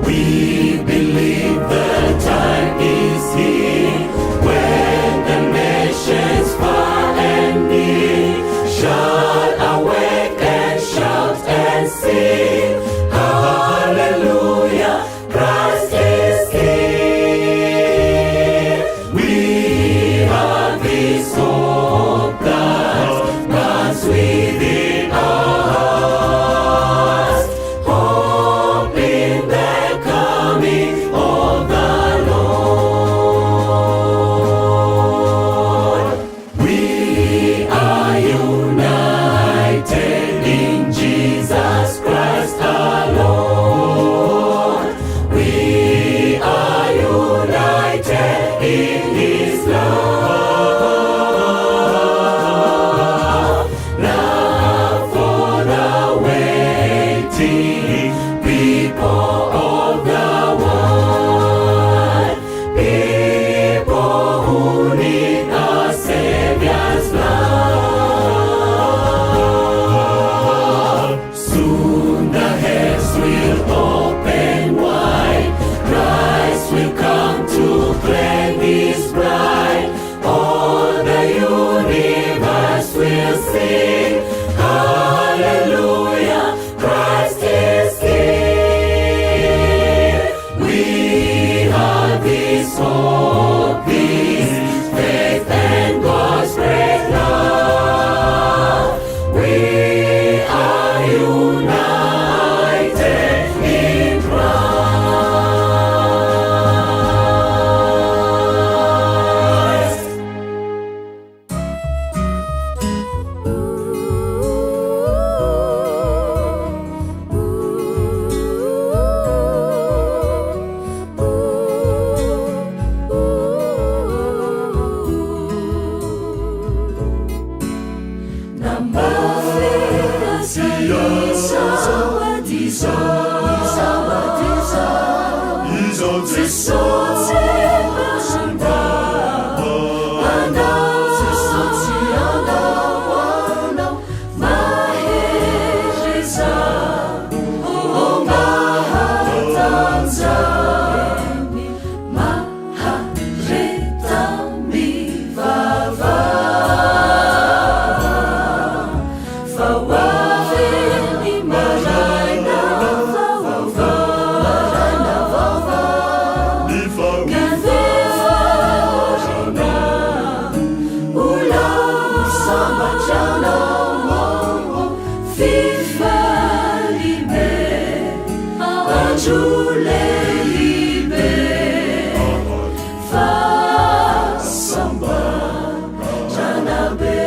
We believe the time is here when the nations far and near shall awake and shout and sing, Hallelujah, Christ is King. We have this hope that burns within our hearts, hope in the coming of the Lord. We are united in Jesus Christ our Lord. We are united in His love. Love for the waiting people of the world. People who need a Savior's love. Soon the heavens will open wide. Christ will come to claim His bride. All the universe will sing. Hallelujah, Christ is King. Andro lehibe fahasambarana be.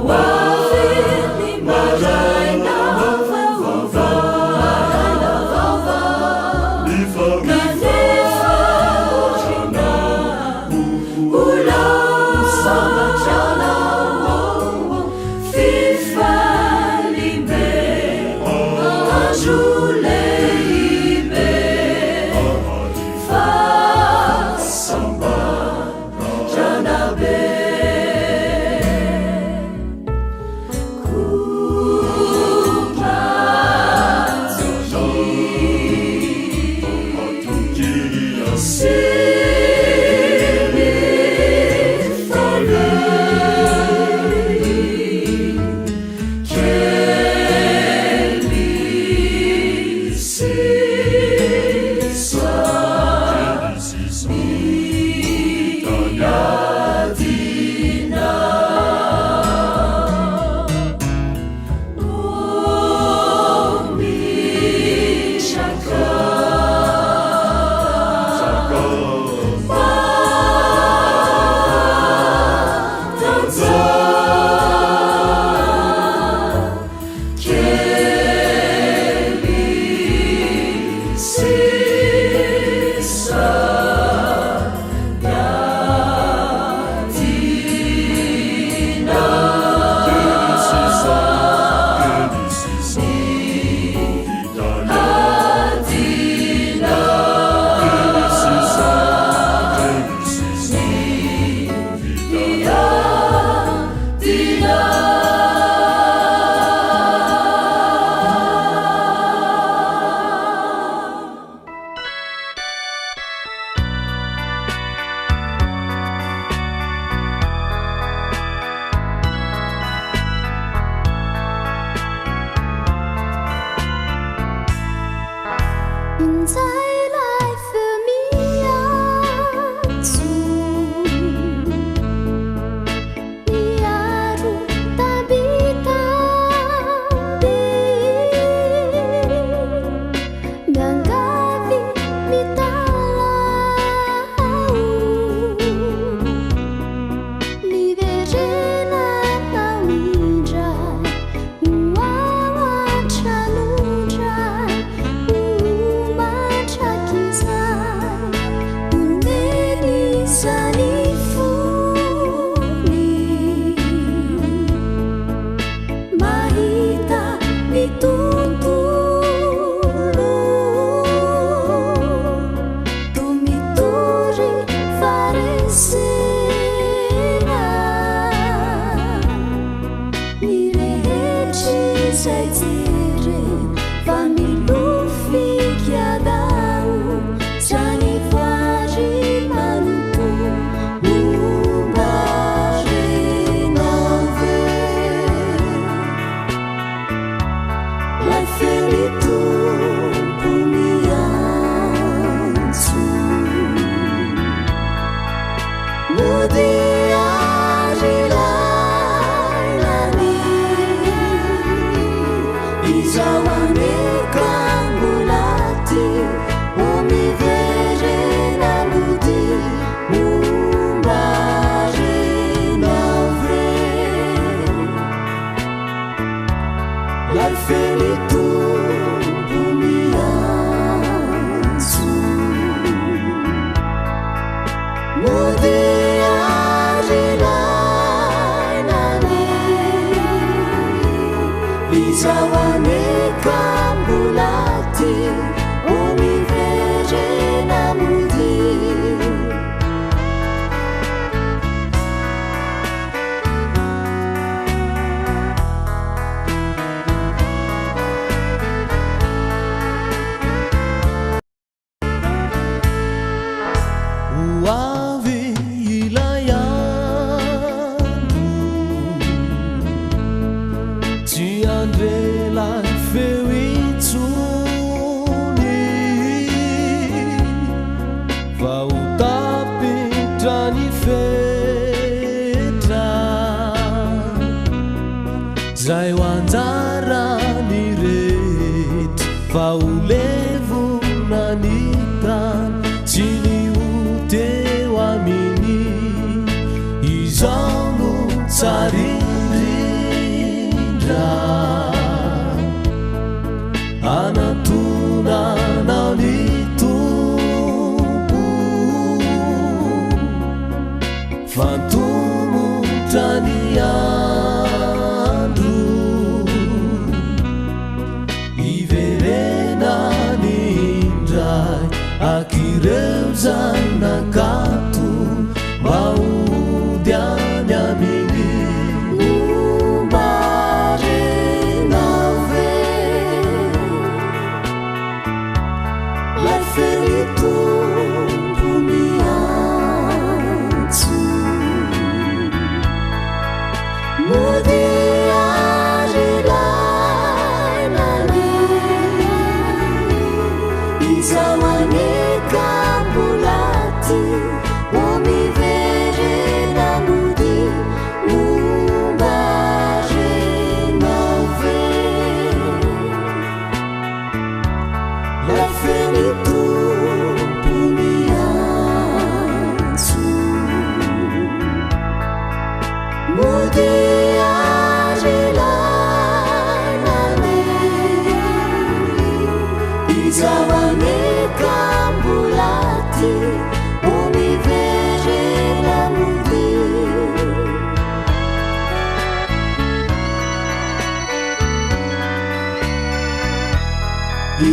Koa sy mifalia kely sisa mitanadina. Ho ao an-tranondra, ho Lay feon'ny Tompo miantso. Modia ry laina anie, Izaho anie ka mbola tia, O miverena modia. Ho avy ilay andro Tsy handre ilay feo intsony Fa ho tapitra ny fetra Zay ho anjaran'ny rehetra Fa ho levona ny tany Sy ny ota eo aminy Izao no tsara indrindra Anantonanao ny Tompo Fantomotra ny andro Hiverenany indray Ak'ireo zanakato Mba hody any aminy Momba renao ve Lay feon'ny Tompo miantso Modia ry laina anie Izaho anie ka mbola tia O miverena modia Momba renao ve Lay feon'ny Tompo miantso Modia ry laina anie Izaho anie ka mbola tia O miverena modia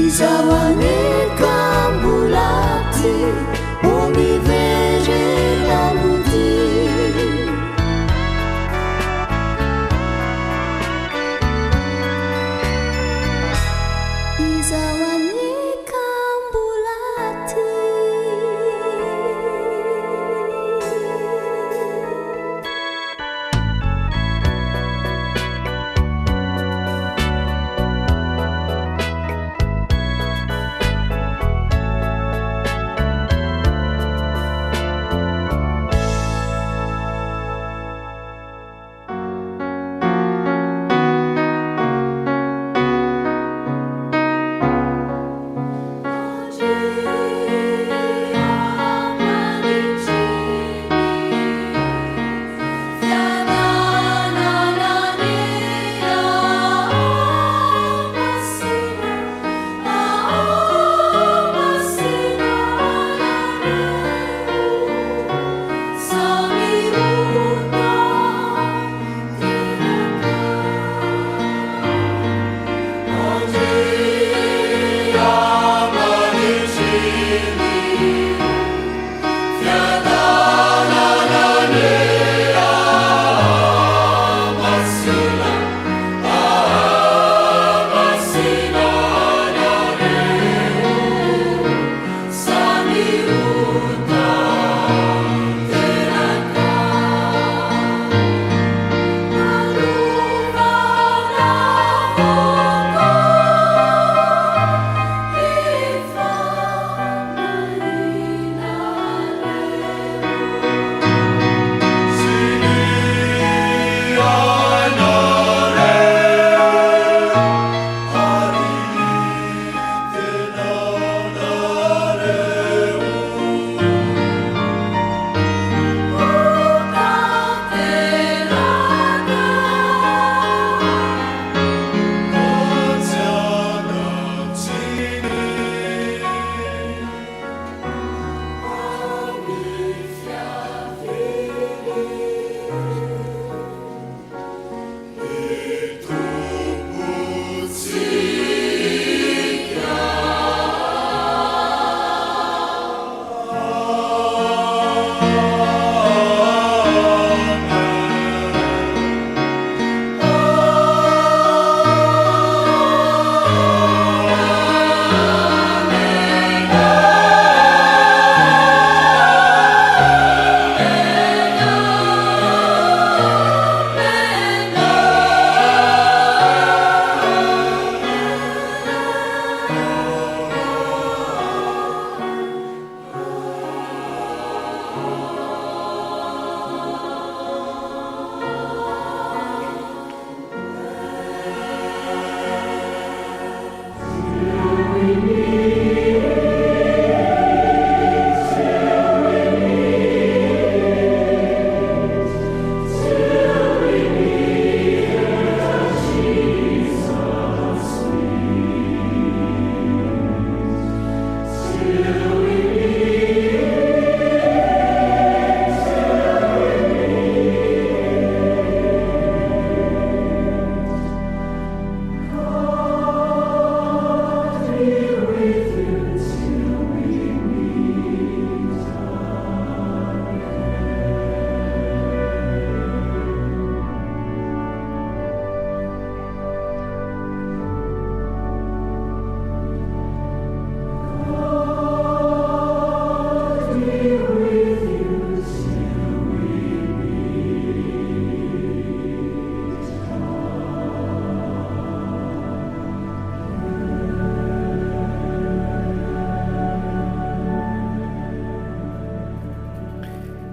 Izaho anie ka mbola tia O miverena modia Izaho anie ka mbola tia.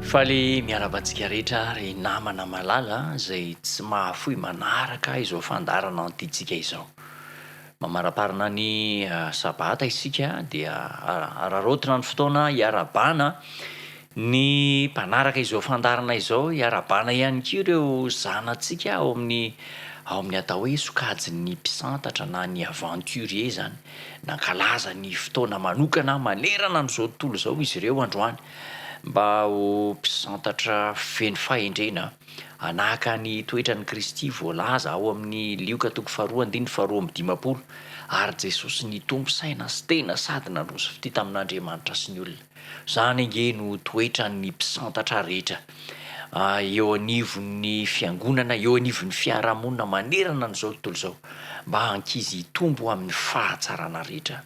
Faly miarahaba antsika rehetra ry namana malala izay tsy mahafoy manaraka izao fandaharana antintsika izao. Mamaraparana ny sabata isika dia araraotina ny fotoana hiarahabana ny mpanaraka izao fandaharana izao, hiarahabana ihany koa ireo zanatsika ao amin'ny ao amin'ny atao hoe sokajin'ny mpisantatra na ny aventurier izany. Nankalaza ny fotoana manokana manerana an'izao tontolo izao izy ireo androany mba ho mpisantatra feno fahendrena hanahaka ny toetran'i Kristy voalaza ao amin'ny Lioka toko faharoa andininy faharoa amby dimampolo, Ary Jesosy nitombo saina sy tena sady nandroso fitia tamin'Andriamanitra sy ny olona. Izany ange no toetran'ny mpisantatra rehetra eo anivon'ny fiangonana, eo anivon'ny fiarahamonina manerana an'izao tontolo izao, mba ankizy hitombo amin'ny fahatsarana rehetra.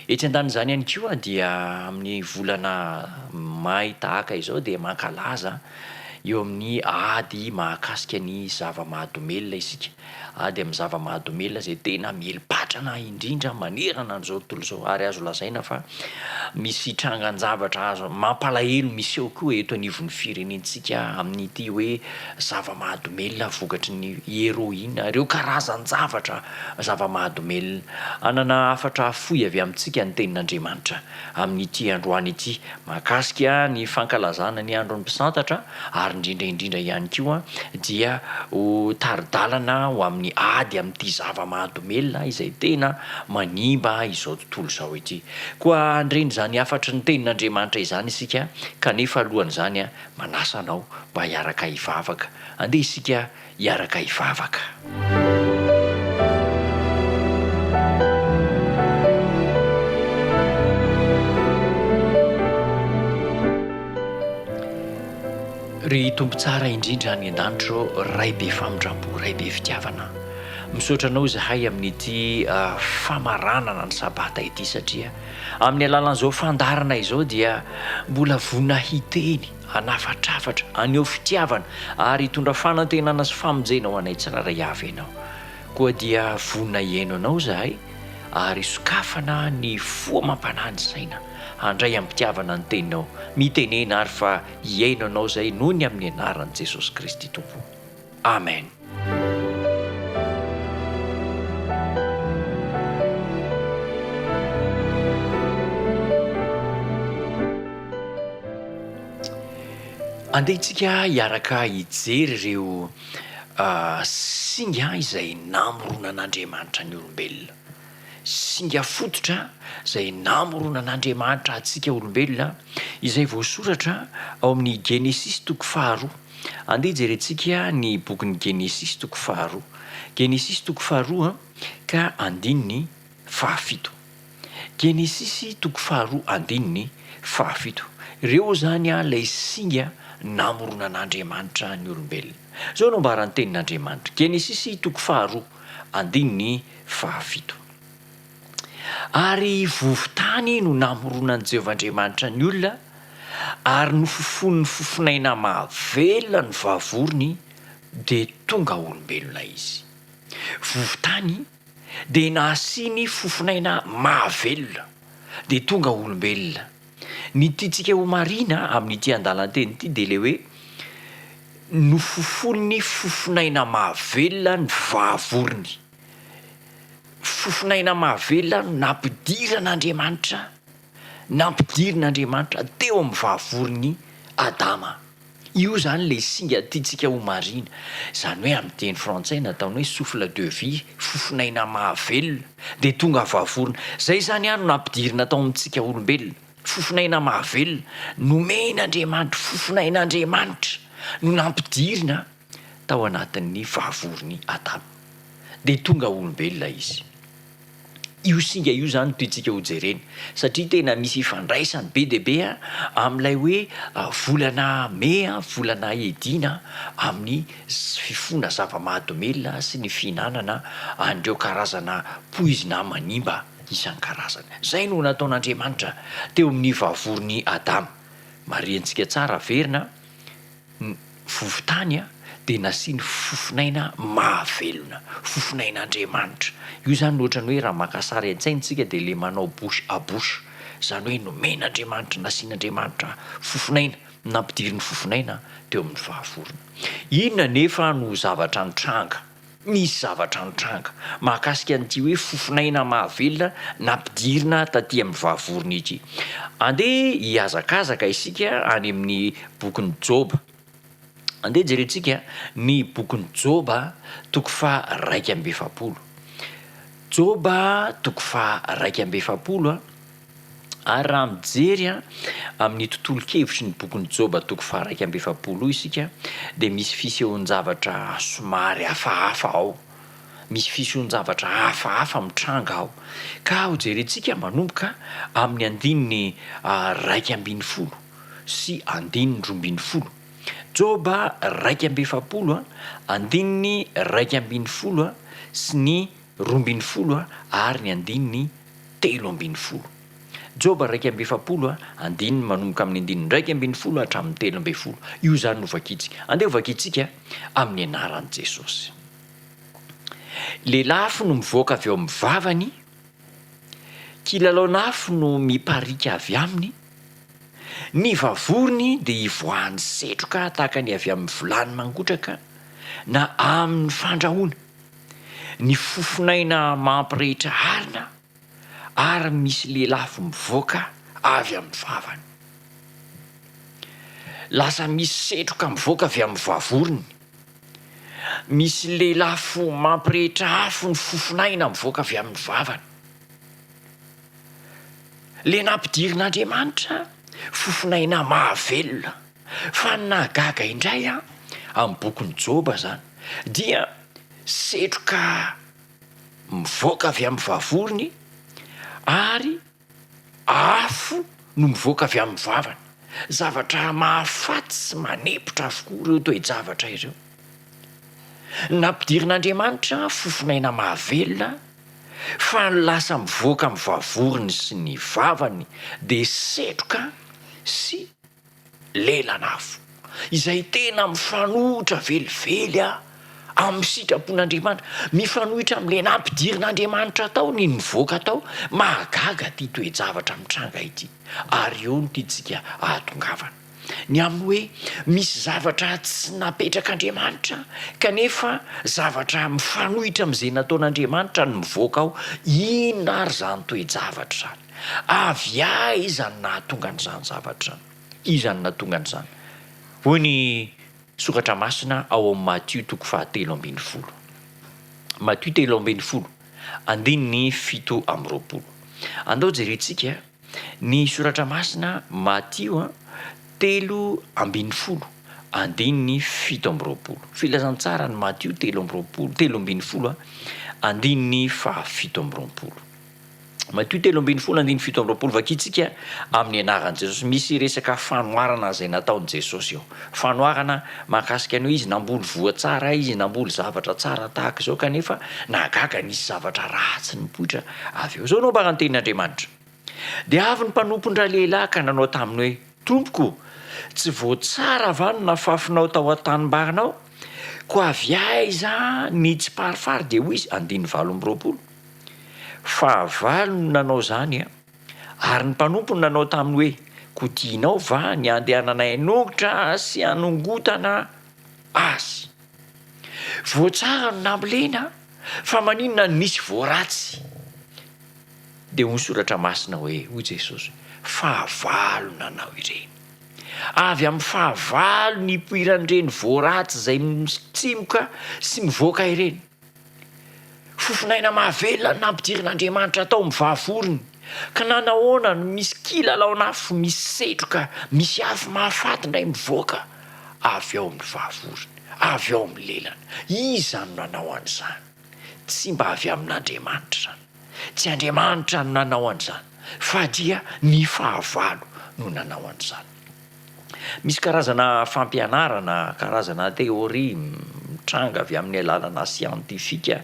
Etsy andanin'izany ihany koa dia amin'ny volana may tahaka izao dia mankalaza eo amin'ny ady mahakasika ny zava-mahadomelina isika. Ady amin'ny zava-mahadomelina izay tena mieli-patrana indrindra manerana an'izao tontolo izao ary azo lazaina fa misy trangan-javatra azo mampalahelo miseho koa eto anivon'ny firenentsika amin'ity hoe zava-mahadomelina vokatry ny heroine, ireo karazan-javatra zava-mahadomelina. Hanana hafatra fohy avy amintsika ny Tenin'Andriamanitra amin'ity androany ity mahakasika ny fankalazana ny Andron'ny Mpisantatra ary indrindra indrindra ihany koa dia ho tari-dalana ho amin'ny ady amin'ity zava-mahadomelina izay tena manimba izao tontolo izao ity. Koa handre izany hafatry ny Tenin'Andriamanitra izany isika kanefa alohan'izany manasa anao mba hiaraka hivavaka. Andeha isika hiaraka hivavaka. Ry Tompo tsara indrindra any an-danitra ô, Ray be famindram-po, Ray be fitiavana, misaotra Anao izahay amin'ity famaranana ny Sabata ity satria amin'ny alalan'izao fandaharana izao dia mbola vonona hiteny, hanafatrafatra, haneho fitiavana ary hitondra fanantenana sy famonjena ho anay tsirairay avy Ianao. Koa dia vonona hihaino Anao izahay ary sokafana ny fo amam-panahy ny saina handray am-pitiavana ny Teninao. Mitenena ary fa hihaino Anao izahay noho ny amin'ny anaran'i Jesosy Kristy Tompo. Amen. Andeha isika hiaraka hijery ireo singa izay namoronan'Andriamanitra ny olombelona. Singa fototra izay namoronan'Andriamanitra antsika olombelona izay voasoratra ao amin'ny Genesisy toko faharoa. Andeha hijerentsika ny bokin'ny Genesisy toko faharoa. Genesisy toko faharoa ka andininy fahafito. Genesisy toko faharoa andininy fahafito. Ireo izany ilay singa namoronan'Andriamanitra ny olombelona. Izao no ambaran'ny tenin'Andriamanitra. Genesisy toko faharoa andininy fahafito. Ary vovo-tany no namoronan'i Jehovah Andriamanitra ny olona, ary nofofonin'ny fofonaina mahavelona ny vavorony, dia tonga olombelona izy. Vovo-tany dia nasiany fofonaina mahavelona, dia tonga olombelona. Ny tiantsika homarihina amin'ity andalan-teny ity dia ilay hoe nofofonin'ny fofonaina mahavelona ny vavorony. Fofonaina mahavelona no nampidiran'Andriamanitra, nampidirin'Andriamanitra teo amin'ny vavoron'i Adama. Io izany ilay singa tiantsika homarihina. Izany hoe amin'ny teny frantsay nataony hoe souffle de vie, fofonaina mahavelona, dia tonga vavorona. Izay izany no nampidirina tao amintsika olombelona. Fofonaina mahavelona, nomen'Andriamanitra, fofonain'Andriamanitra no nampidirina tao anatin'ny vavoron'i Adama. Dia tonga olombelona izy. Io singa io izany no tiantsika hojerena, satria tena misy ifandraisany be dia be amin'ilay hoe volana mey, volana edina amin'ny fifohana zava-mahadomelina sy ny fihinanana an'ireo karazana poizina manimba isan-karazany. Izay no nataon'Andriamanitra teo amin'ny vavoron'i Adama. Marihantsika tsara, averina. Ny vovo-tany dia nasiany fofon'aina mahavelona, fofon'ain'Andriamanitra. Io izany ohatran'ny hoe raha maka sary an-tsaina isika dia ilay manao bouche à bouche, izany hoe nomen'Andriamanitra, nasian'Andriamanitra fofon'aina. Nampidirin'ny fofon'aina teo amin'ny fahavorona. Inona anefa no zavatra nitranga? Nisy zavatra nitranga mahakasika an'ity hoe fofon'aina mahavelona nampidirina taty amin'ny vahavorona ity. Andeha hihazakazaka isika any amin'ny bokin'i Joba. Andeha jerentsika ny bokin'i Joba toko faha-41. Joba toko faha-41. Ary raha mijery amin'ny tontolon-kevitry ny bokin'i Joba toko faha-41 io isika, dia misy fisehoan-javatra somary hafahafa ao. Misy fisehoan-javatra hafahafa mitranga ao. Ka hojerentsika manomboka amin'ny andininy 11 sy andininy 12. Joba 41, andininy 11 sy ny 12 ary ny andininy 13. Joba 41, andininy manomboka amin'ny andininy 11 hatramin'ny 13. Io izany no vakintsika. Andeha ho vakintsika amin'ny anaran'i Jesosy. Lelafo no mivoaka avy ao amin'ny vavany, kilalaon'afo no mipariaka avy aminy, ny vavorony dia ivoahan'ny setroka tahaka ny avy amin'ny vilany mangotraka na amin'ny fandrahoana. Ny fofon'aina mampirehitra arina ary misy lelafo mivoaka avy amin'ny vavany. Lasa misy setroka mivoaka avy amin'ny vavorony. Misy lelafo mampirehitra afo ny fofon'aina mivoaka avy amin'ny vavany. Le nampidirin'Andriamanitra fofon'aina mahavelona. Fa ny nahagaga indray an, amin'ny bokin'i Joba izany, dia setroka mivoaka avy amin'ny vavorony ary afo no mivoaka avy amin'ny vavany. Zavatra mahafaty sy manempotra avokoa ireo toe-javatra ireo. Nampidirin'Andriamanitra fofon'aina mahavelona fa ny lasa mivoaka amin'ny vavorony sy ny vavany dia setroka sy lelan'afo, izay tena mifanohitra velively amin'ny sitrapon'Andriamanitra, mifanohitra amin'ilay nampidirin'Andriamanitra tao ny nivoaka tao, mahagaga ity toe-javatra mitranga ity, ary eo no tiantsika ahatongavana. Ny amin'ny hoe misy zavatra tsy napetrak'Andriamanitra kanefa zavatra mifanohitra amin'izay nataon'Andriamanitra no mivoaka ao, inona ary izany toe-javatra izany? Avy aiza no nahatonga an'izany zavatra izany? Iza no nahatonga an'izany? Hoy ny Soratra Masina ao amin'ny Matio toko fahatelo ambinifolo. Matio 13, andininy 27. Andao jerentsika ny Soratra Masina Matio 13, andininy 27. Filazantsaran'i Matio 23, 13, andininy faha-27. Matio 13 andininy 27 Vakintsika amin'ny anaran'i Jesosy. Misy resaka fanoharana izay nataon'i Jesosy eo. Fanoharana mahakasika ny hoe izy namboly voa tsara, izy namboly zavatra tsara tahaka izao kanefa nahagaga nisy zavatra ratsy nipoitra avy eo. Izao no ambaran'ny tenin'Andriamanitra. Dia avy ny mpanompon-dralehilahy ka nanao taminy hoe, Tompoko, tsy voa tsara va no nafafinao tao an-tanimbarinao? Koa avy aiza ny tsiparifary? Dia hoy izy, andininy 28. Fahavalo no nanao izany, ary ny mpanompony nanao taminy hoe, Koa tianao va ny handehananay hanongotra sy hanongotana azy? Voa tsara no nambolena, fa maninona no nisy voa ratsy? Dia hoy ny Soratra Masina hoe, hoy Jesosy, Fahavalo nanao ireny. Avy amin'ny fahavalo nipoiran'ireny voa ratsy izay mitsimoka sy mivoaka ireny. Fofon'aina mahavelona no nampidirin'Andriamanitra tao amin'ny vavorony. Ka na nahoana no misy kilalaon'afo, misy setroka, misy afo mahafaty indray mivoaka avy ao amin'ny vavorony, avy ao amin'ny lelany. Iza no nanao an'izany? Tsy mba avy amin'Andriamanitra izany. Tsy Andriamanitra no nanao an'izany, fa dia ny fahavalo no nanao an'izany. Misy karazana fampianarana, karazana théorie mitranga avy amin'ny alalana siantifika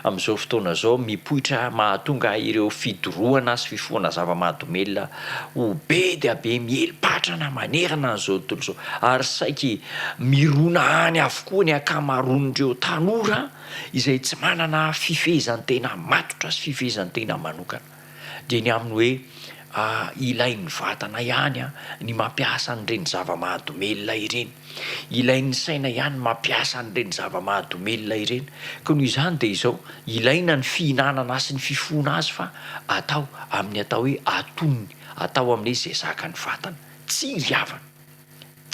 amin'izao fotoana izao mipoitra mahatonga ireo fidorohana sy fifohana zava-mahadomelina ho be dia be mieli-patrana manerana an'izao tontolo izao ary saiky mirona any avokoa ny ankamaroan'ireo tanora izay tsy manana fifehezan-tena matotra sy fifehezan-tena manokana. Dia ny amin'ny hoe. Ilain'ny vatana ihany ny mampiasa an'ireny zava-mahadomelina ireny. Ilain'ny saina ihany ny mampiasa an'ireny zava-mahadomelina ireny. Koa noho izany dia izao, ilaina ny fihinanana sy ny fifohana azy fa atao amin'ny atao hoe atonony, atao amin'ny hoe izay zakan'ny vatana. Tsy ry havana.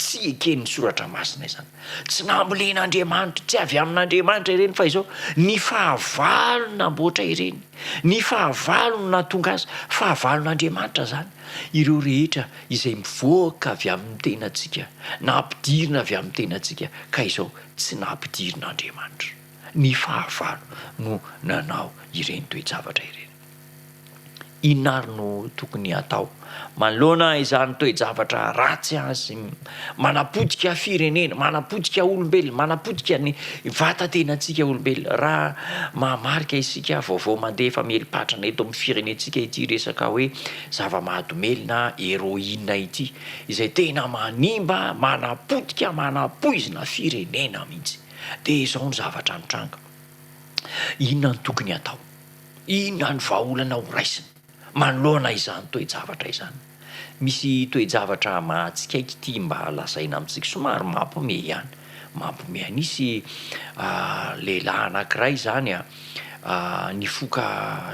Tsy eken'ny Soratra Masina izany. Tsy nambolen'Andriamanitra, tsy avy amin'Andriamanitra ireny fa izao, ny fahavalo no namboatra ireny, ny fahavalo no nahatonga azy, fahavalon'Andriamanitra izany ireo rehetra izay mivoaka avy amin'ny tenantsika, nampidirina avy amin'ny tenantsika, ka izao tsy nampidirin'Andriamanitra. Ny fahavalo no nanao ireny toe-javatra ireny. Inona ary no tokony hatao manoloana izany toe-javatra ratsy sy manapotika firenena, manapotika olombelona, manapotika ny vatan-tenantsika olombelona? Raha mahamarika isika, vaovao mandeha efa mieli-patrana eto amin'ny firenentsika ity resaka hoe zava-mahadomelina héroïne ity, izay tena manimba, manapotika, manapoizina firenena mihitsy. Dia izao ny zavatra nitranga. Inona no tokony hatao? Inona ny vahaolana ho raisina manoloana izany toe-javatra izany? Misy toe-javatra mahatsikaiky ity mba lazaina amintsika, somary mampiomehy ihany, mampiomehy. Nisy lehilahy anankiray izany nifoka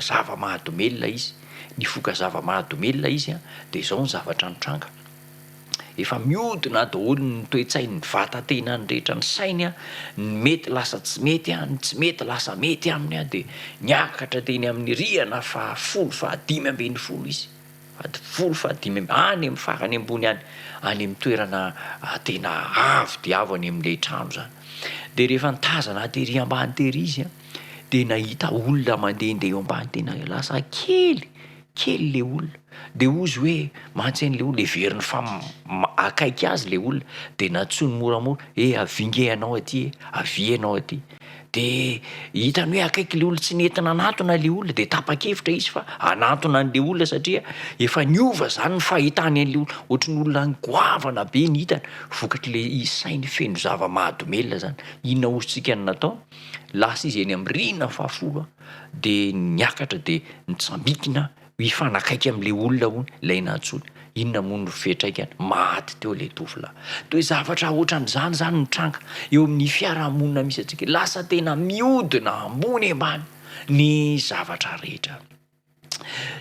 zava-mahadomelina izy, nifoka zava-mahadomelina izy dia izao ny zavatra nitranga. Efa miodina daholo ny toe-tsainy, ny vatan-tenany rehetra, ny sainy an, ny mety lasa tsy mety an, ny tsy mety lasa mety aminy an, dia niakatra teny amin'ny rihana fahafolo, fahadimy ambin'ny folo izy, fahafolo, fahadimy amby, any amin'ny farany ambony any, any amin'ny toerana tena avo dia avo any amin'ilay trano izany. Dia rehefa nitazana tery ambany tery izy an, dia nahita olona mandehandeha eo ambany, tena lasa kely, kely le olona de ozy hoe mantsy an'le olona heveriny fa akaiky azy le olona de nantsoiny moramora e avia nge ianao aty e avia ianao aty de hitany hoe akaiky le olona tsy nety nanantona le olona de tapa-kevitra izy fa hanantona an'le olona satria efa niova zany ny fahitany an'le olona ohatry ny olona goavana be ny hitany vokatr'le sainy feno zava-mahadomelina zany inona ozy tsika no natao lasa izy eny amin'ny rihana fahafolo a de niakatra de nitsambikina hifanakaiky amin'ilay olona hono ilay nantsoiny. Inona moa no fiantraikany? Maty teo ilay tovolahy. Toe zavatra ohatran'izany izany mitranga eo amin'ny fiarahamonina misy antsika. Lasa tena mihodina ambony ambany ny zavatra rehetra.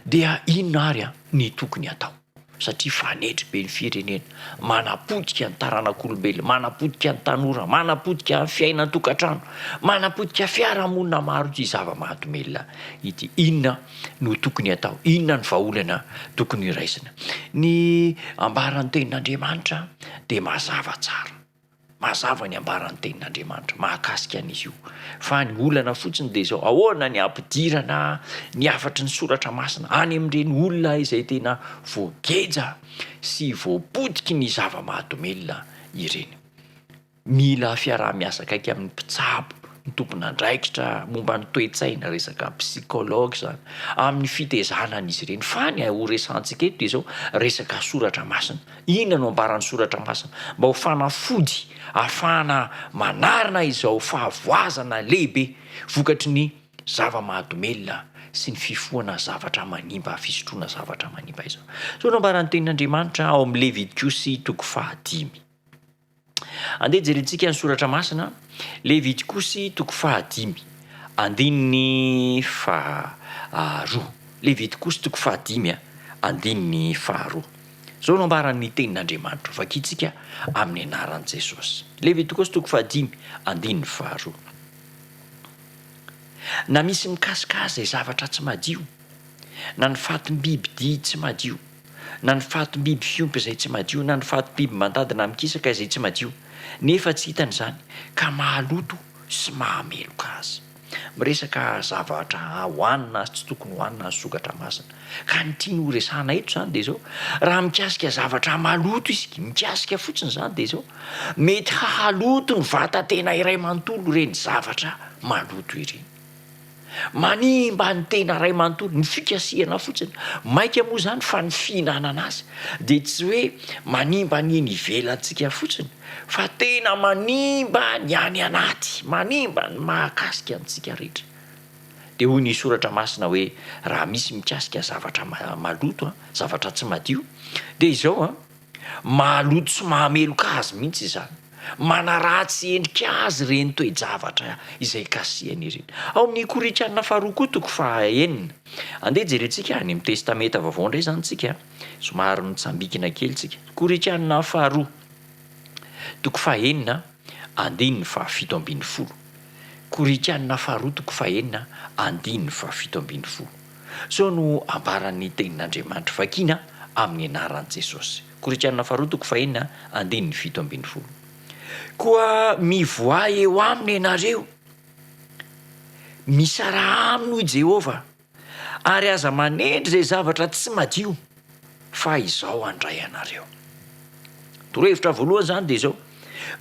Dia inona ary ny tokony hatao? Satria fanetry be ny firenena, manapotika ny taranak'olombelona, manapotika ny tanora, manapotika ny fiainan-tokantrano, manapotika fiarahamonina maro ity zava-mahadomelina ity. Inona no tokony hatao? Inona ny vahaolana tokony horaisina? Ny ambaran'ny tenin'Andriamanitra dia mazava tsara. Mazava ny ambaran'ny tenin'Andriamanitra mahakasika an'izy io, fa ny olana fotsiny dia izao, ahoana ny hampidirana ny hafatry ny soratra masina any amin'ireny olona izay tena voageja sy voapotiky ny zava-mahadomelina ireny. Mila fiaraha-miasa akaiky amin'ny mpitsabo, ny tompon'andraikitra momba ny toe-tsaina, resaka psychologue izany, amin'ny fitezana an'izy ireny. Fa ny horesahantsika eto dia izao, resaka soratra masina. Inona no ambaran'ny soratra masina mba ho fanafody ahafahana manarina izao fahavoazana lehibe vokatry ny zava-mahadomelina sy ny fifohana zavatra manimba, fisotroana zavatra manimba izao? Izao no ambaran'ny tenin'Andriamanitra ao amin'ny Levitikosy toko fahadimy. Andeha jerentsika ny soratra masina, Levitikosy toko fahadimy, andininy faharoa. Levitikosy toko fahadimy, andininy faharoa. Izao no ambaran'ny tenin'Andriamanitra, vakintsika amin'ny anaran'i Jesosy. Levitikosy toko fahadimy, andininy faharoa. Na misy mikasika azy izay zavatra tsy madio, na ny fatim-biby dia tsy madio, na ny fatim-biby fiompy izay tsy madio, na ny fatim-biby mandady na mikisaka izay tsy madio, nefa tsy hitany izany, ka mahaloto sy mahameloka azy. Miresaka zavatra hohanina sy tsy tokony hohanina ny sokatra masina. Ka ny tiany ho resahana eto izany dia izao, raha mikasika zavatra maloto isika, mikasika fotsiny izany dia izao, mety hahaloto ny vatan-tena iray manontolo ireny zavatra maloto ireny. Manimba ny tena iray manontolo, ny fikasihana fotsiny, mainka moa izany fa ny fihinanana azy dia tsy hoe manimba ny eny ivelantsika fotsiny fa tena manimba ny any anaty, manimba ny mahakasika antsika rehetra. Dia hoy ny Soratra Masina hoe, raha misy mikasika zavatra maloto, zavatra tsy madio, dia izao an, maloto sy mahameloka azy mihitsy izany. Manaratsy endrika azy ireny toe-javatra izay kasihany ireny. Ao amin'ny Korintiana faharoa koa toko fahaenina. Andeha jerentsika any amin'ny Testamenta Vaovao indray izany tsika, somary mitsambikina kely tsika. Korintiana faharoa toko fahaenina andininy fahafito ambin'ny folo. Korintiana faharoa toko fahenina andininy fahafito ambin'ny folo. Izao no ambaran'ny tenin'Andriamanitra vakiana amin'ny anaran'i Jesosy. Korintiana faharoa toko fahenina andininy 17. Koa mivoaha eo aminy ianareo, misaraha aminy hoy Jehovah, Ary aza manendry izay zavatra tsy madio, fa izao handray anareo. Torohevitra voalohany izany dia izao,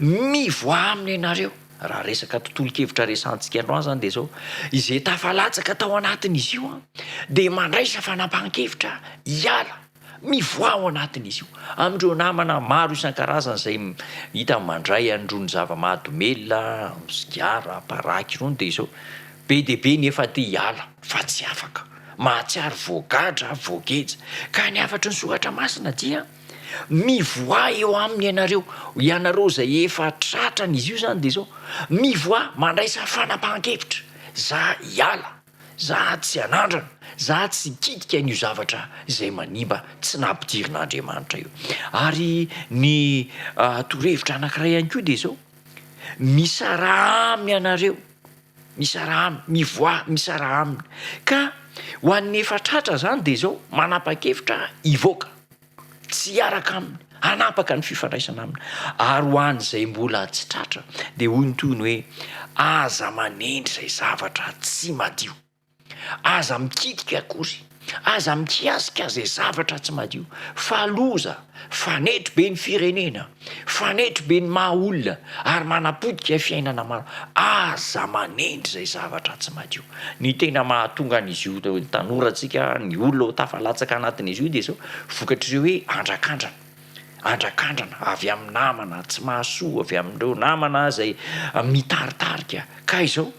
mivoaha aminy ianareo. Raha resaka tontolon-kevitra resahantsika androany izany dia izao, izay tafalatsaka tao anatin'izy io dia mandraisa fanapahan-kevitra hiala, mivoaha ao anatin'izy io. Amin'ireo namana maro isan-karazany izay hita mandray an'irony zava-mahadomelina, sigara, paraky irony dia izao, Be dia be ny efa te hiala fa tsy afaka. Mahatsiaro voagadra, voageja. Ka ny hafatry ny Soratra Masina dia, Mivoaha eo aminy ianareo. Ianareo izay efa tratran'izy io izany dia izao, mivoaha, mandraisa fanapahan-kevitra. Za hiala, za tsy hanandrana, za tsy hikitika an'io zavatra izay manimba tsy nampidirin'Andriamanitra io. Ary ny torohevitra anankiray ihany koa dia izao, Misaraha aminy ianareo. Misaraha aminy, mivoaha, misaraha aminy. Ka ho an'ny efa tratra izany dia izao, manapa-kevitra hivoaka, tsy hiaraka aminy, hanapaka ny fifandraisana aminy. Ary ho an'izay mbola tsy tratra dia hoy ny tohiny hoe, aza manendry izay zavatra tsy madio. Aza mikitika akory, aza mikasika izay zavatra tsy madio, fa loza, fanetry be ny firenena, fanetry be ny maha olona ary manapotika fiainana maro. Aza manendry izay zavatra tsy madio. Ny tena mahatonga an'izy io ny tanorantsika, ny olona ho tafalatsaka anatin'izy io dia izao, vokatr'ireo hoe andrakandrana, andrakandrana avy amin'ny namana tsy mahasoa, avy amin'ireo namana izay mitaritarika, ka izao.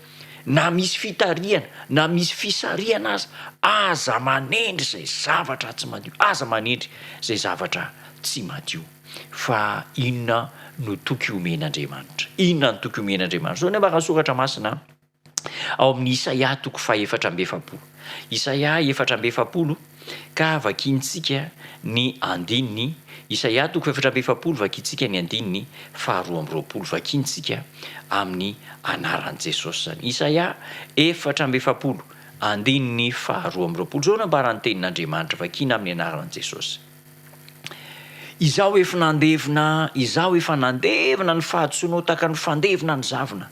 Na misy fitarihana na misy fisarihana aza, aza manendry izay zavatra tsy madio, aza manendry izay zavatra tsy madio. Fa inona no toky omen'Andriamanitra? Inona no toky omen'Andriamanitra? Izao ny ambaran'ny Soratra Masina ao amin'ny Isaia toko fahefatra amby efapolo. Isaia 44 ka vakintsika ny andininy, Isaia toko 44 vakintsika ny andininy faharoa amby roapolo, vakintsika amin'ny anaran'i Jesosy izany. Isaia 44 andininy faharoa amby roapolo, izao no ambaran'ny tenin'Andriamanitra, vakiana amin'ny anaran'i Jesosy. Izaho efa nandevina, izaho efa nandevina ny fahadisoanao tahaka ny fandevina ny zavona,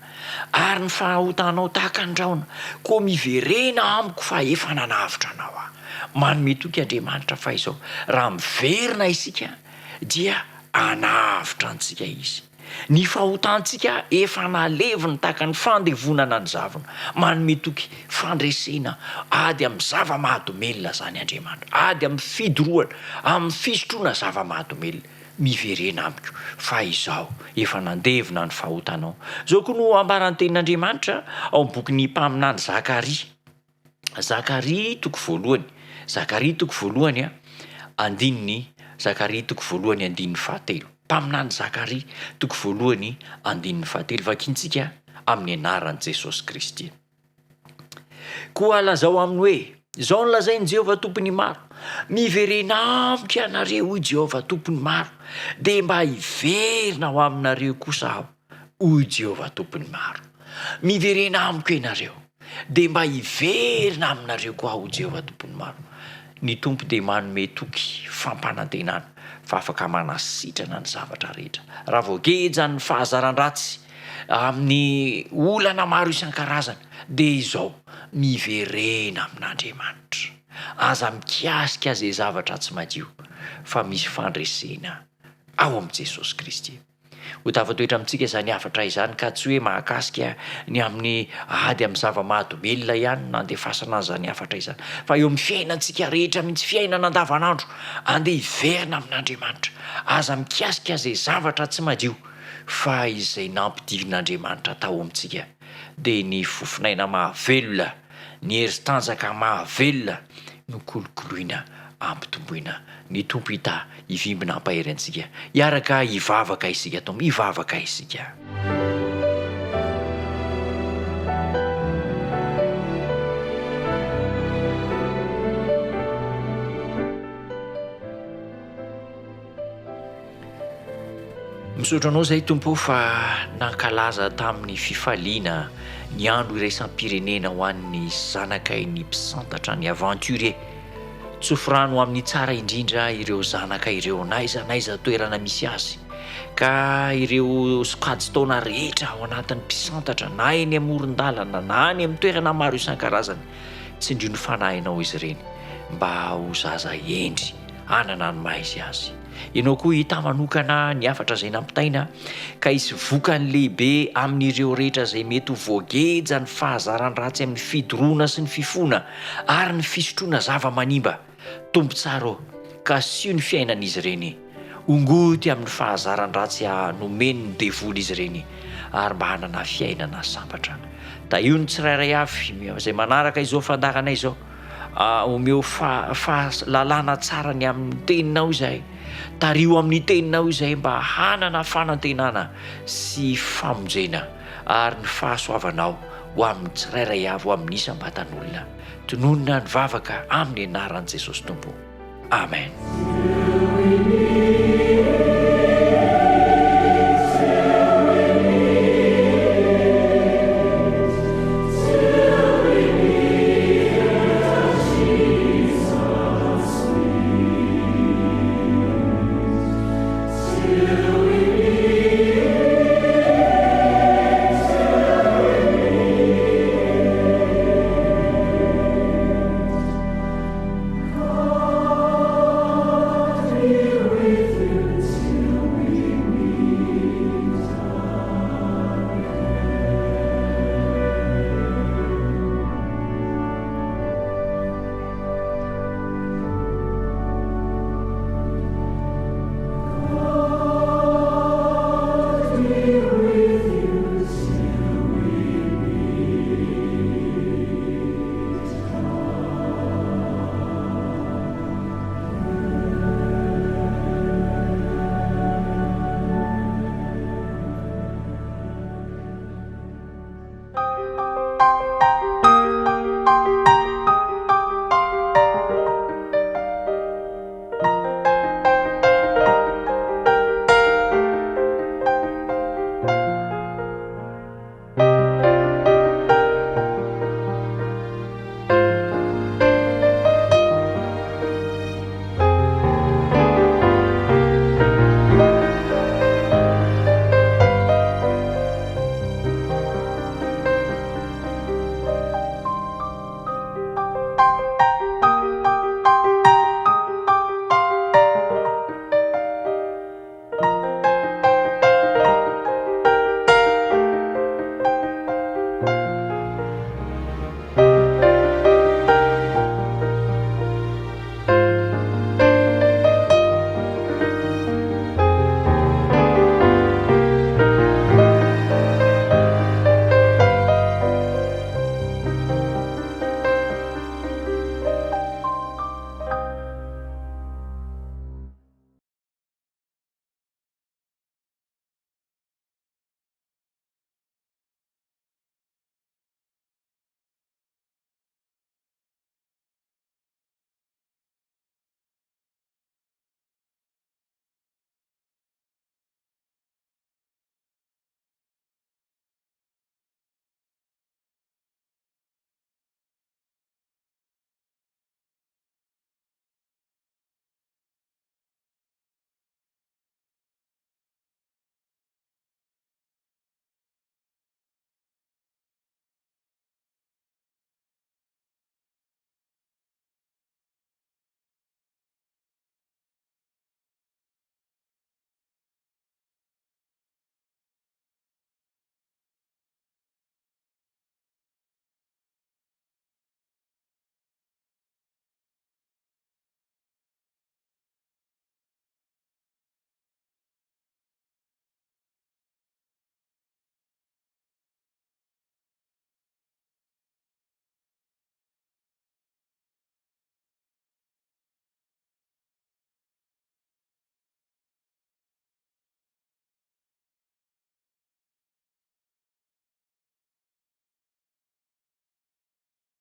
ary ny fahotanao tahaka ny rahona, koa miverena amiko fa efa nanavotra anao aho. Manome toky Andriamanitra fa izao, raha miverina isika dia hanavotra antsika Izy. Ny fahotantsika efa naleviny tahaka ny fandevonana ny zavona. Manome toky fandresena ady amin'ny zava-mahadomelina izany Andriamanitra. Ady amin'ny fidorohana, amin'ny fisotroana zava-mahadomelina. Miverena amiko, fa Izaho efa nandevona ny fahotanao. Izao koa no ambaran'ny Tenin'Andriamanitra ao amin'ny bokin'ny mpaminany Zakaria. Zakaria toko voalohany, Zakaria toko voalohany andininy, Zakaria toko voalohany andininy fahatelo. Mpaminany Zakaria toko voalohany andininy fahatelo. Vakintsika amin'ny anaran'i Jesosy Kristy. Koa lazao aminy hoe, Izao no lazain'i Jehovah Tompon'ny maro, Miverena amiko ianareo, hoy Jehovah Tompon'ny maro, dia mba hiverina ho aminareo kosa aho. Hoy Jehovah Tompon'ny maro, Miverena amiko ianareo, dia mba hiverina aminareo koa aho, hoy Jehovah Tompon'ny maro. Ny Tompo dia manome toky fampanantenana fa afaka manasitrana ny zavatra rehetra. Raha voagejan'ny fahazaran-dratsy amin'ny olana maro isan-karazany, dia izao, miverena amin'Andriamanitra. Aza mikasika izay zavatra tsy madio, fa misy fandresena ao amin'i Jesosy Kristy. Ho tafatoetra amintsika izany hafatra izany ka tsy hoe mahakasika ny amin'ny ady amin'ny zava-mahadomelina ihany no nandefasana an'izany hafatra izany fa eo amin'ny fiainantsika rehetra mihitsy, fiainana andavanandro. Andeha hiverina amin'Andriamanitra. Aza mikasika izay zavatra tsy madio fa izay nampidirin'Andriamanitra tao amintsika dia ny fofonaina mahavelona. Ny hery sy tanjaka mahavelona no kolokoloina ampitomboina. Ny Tompo hitahy, hivimbina hampahery antsika. Hiaraka hivavaka isika Tompo, hivavaka isika. Misaotra anao izay Tompo ô fa nankalaza tamin'ny fifaliana ny andro iraisam-pirenena ho an'ny zanakay ny mpisantatra ny aventurier. Tsofy rano amin'ny tsara indrindra ireo zanaka ireo n'aiza n'aiza toerana misy azy ka ireo sokajin-taona rehetra ao anatin'ny mpisantatra na eny amoron-dalana na any amin'ny toerana maro isan-karazany tsindrio ny fanahinao izy ireny mba ho zaza hendry hanana ny maha izy azy. Ianao koa hita manokana ny hafatra izay nampitaina ka hisy vokany lehibe amin'ireo rehetra izay mety ho voageja ny fahazaran-dratsy amin'ny fidoroana sy ny fifoana ary ny fisotroana zava-manimba. Tompo tsara ô, kasiho ny fiainan'izy ireny. Ongoty amin'ny fahazaran-dratsy nomen'ny devoly izy ireny ary mba hanana fiainana sambatra. Tahio ny tsirairay avy izay manaraka izao fandaharana izao. Omeo fahalalana tsara ny amin'ny teninao izahay. Tariho amin'ny teninao izahay mba hanana fanantenana sy famonjena ary ny fahasoavanao ho amin'ny tsirairay avy, ho amin'ny isam-batan'olona. Tononina ny vavaka amin'ny anaran'i Jesosy Tompo. Amen.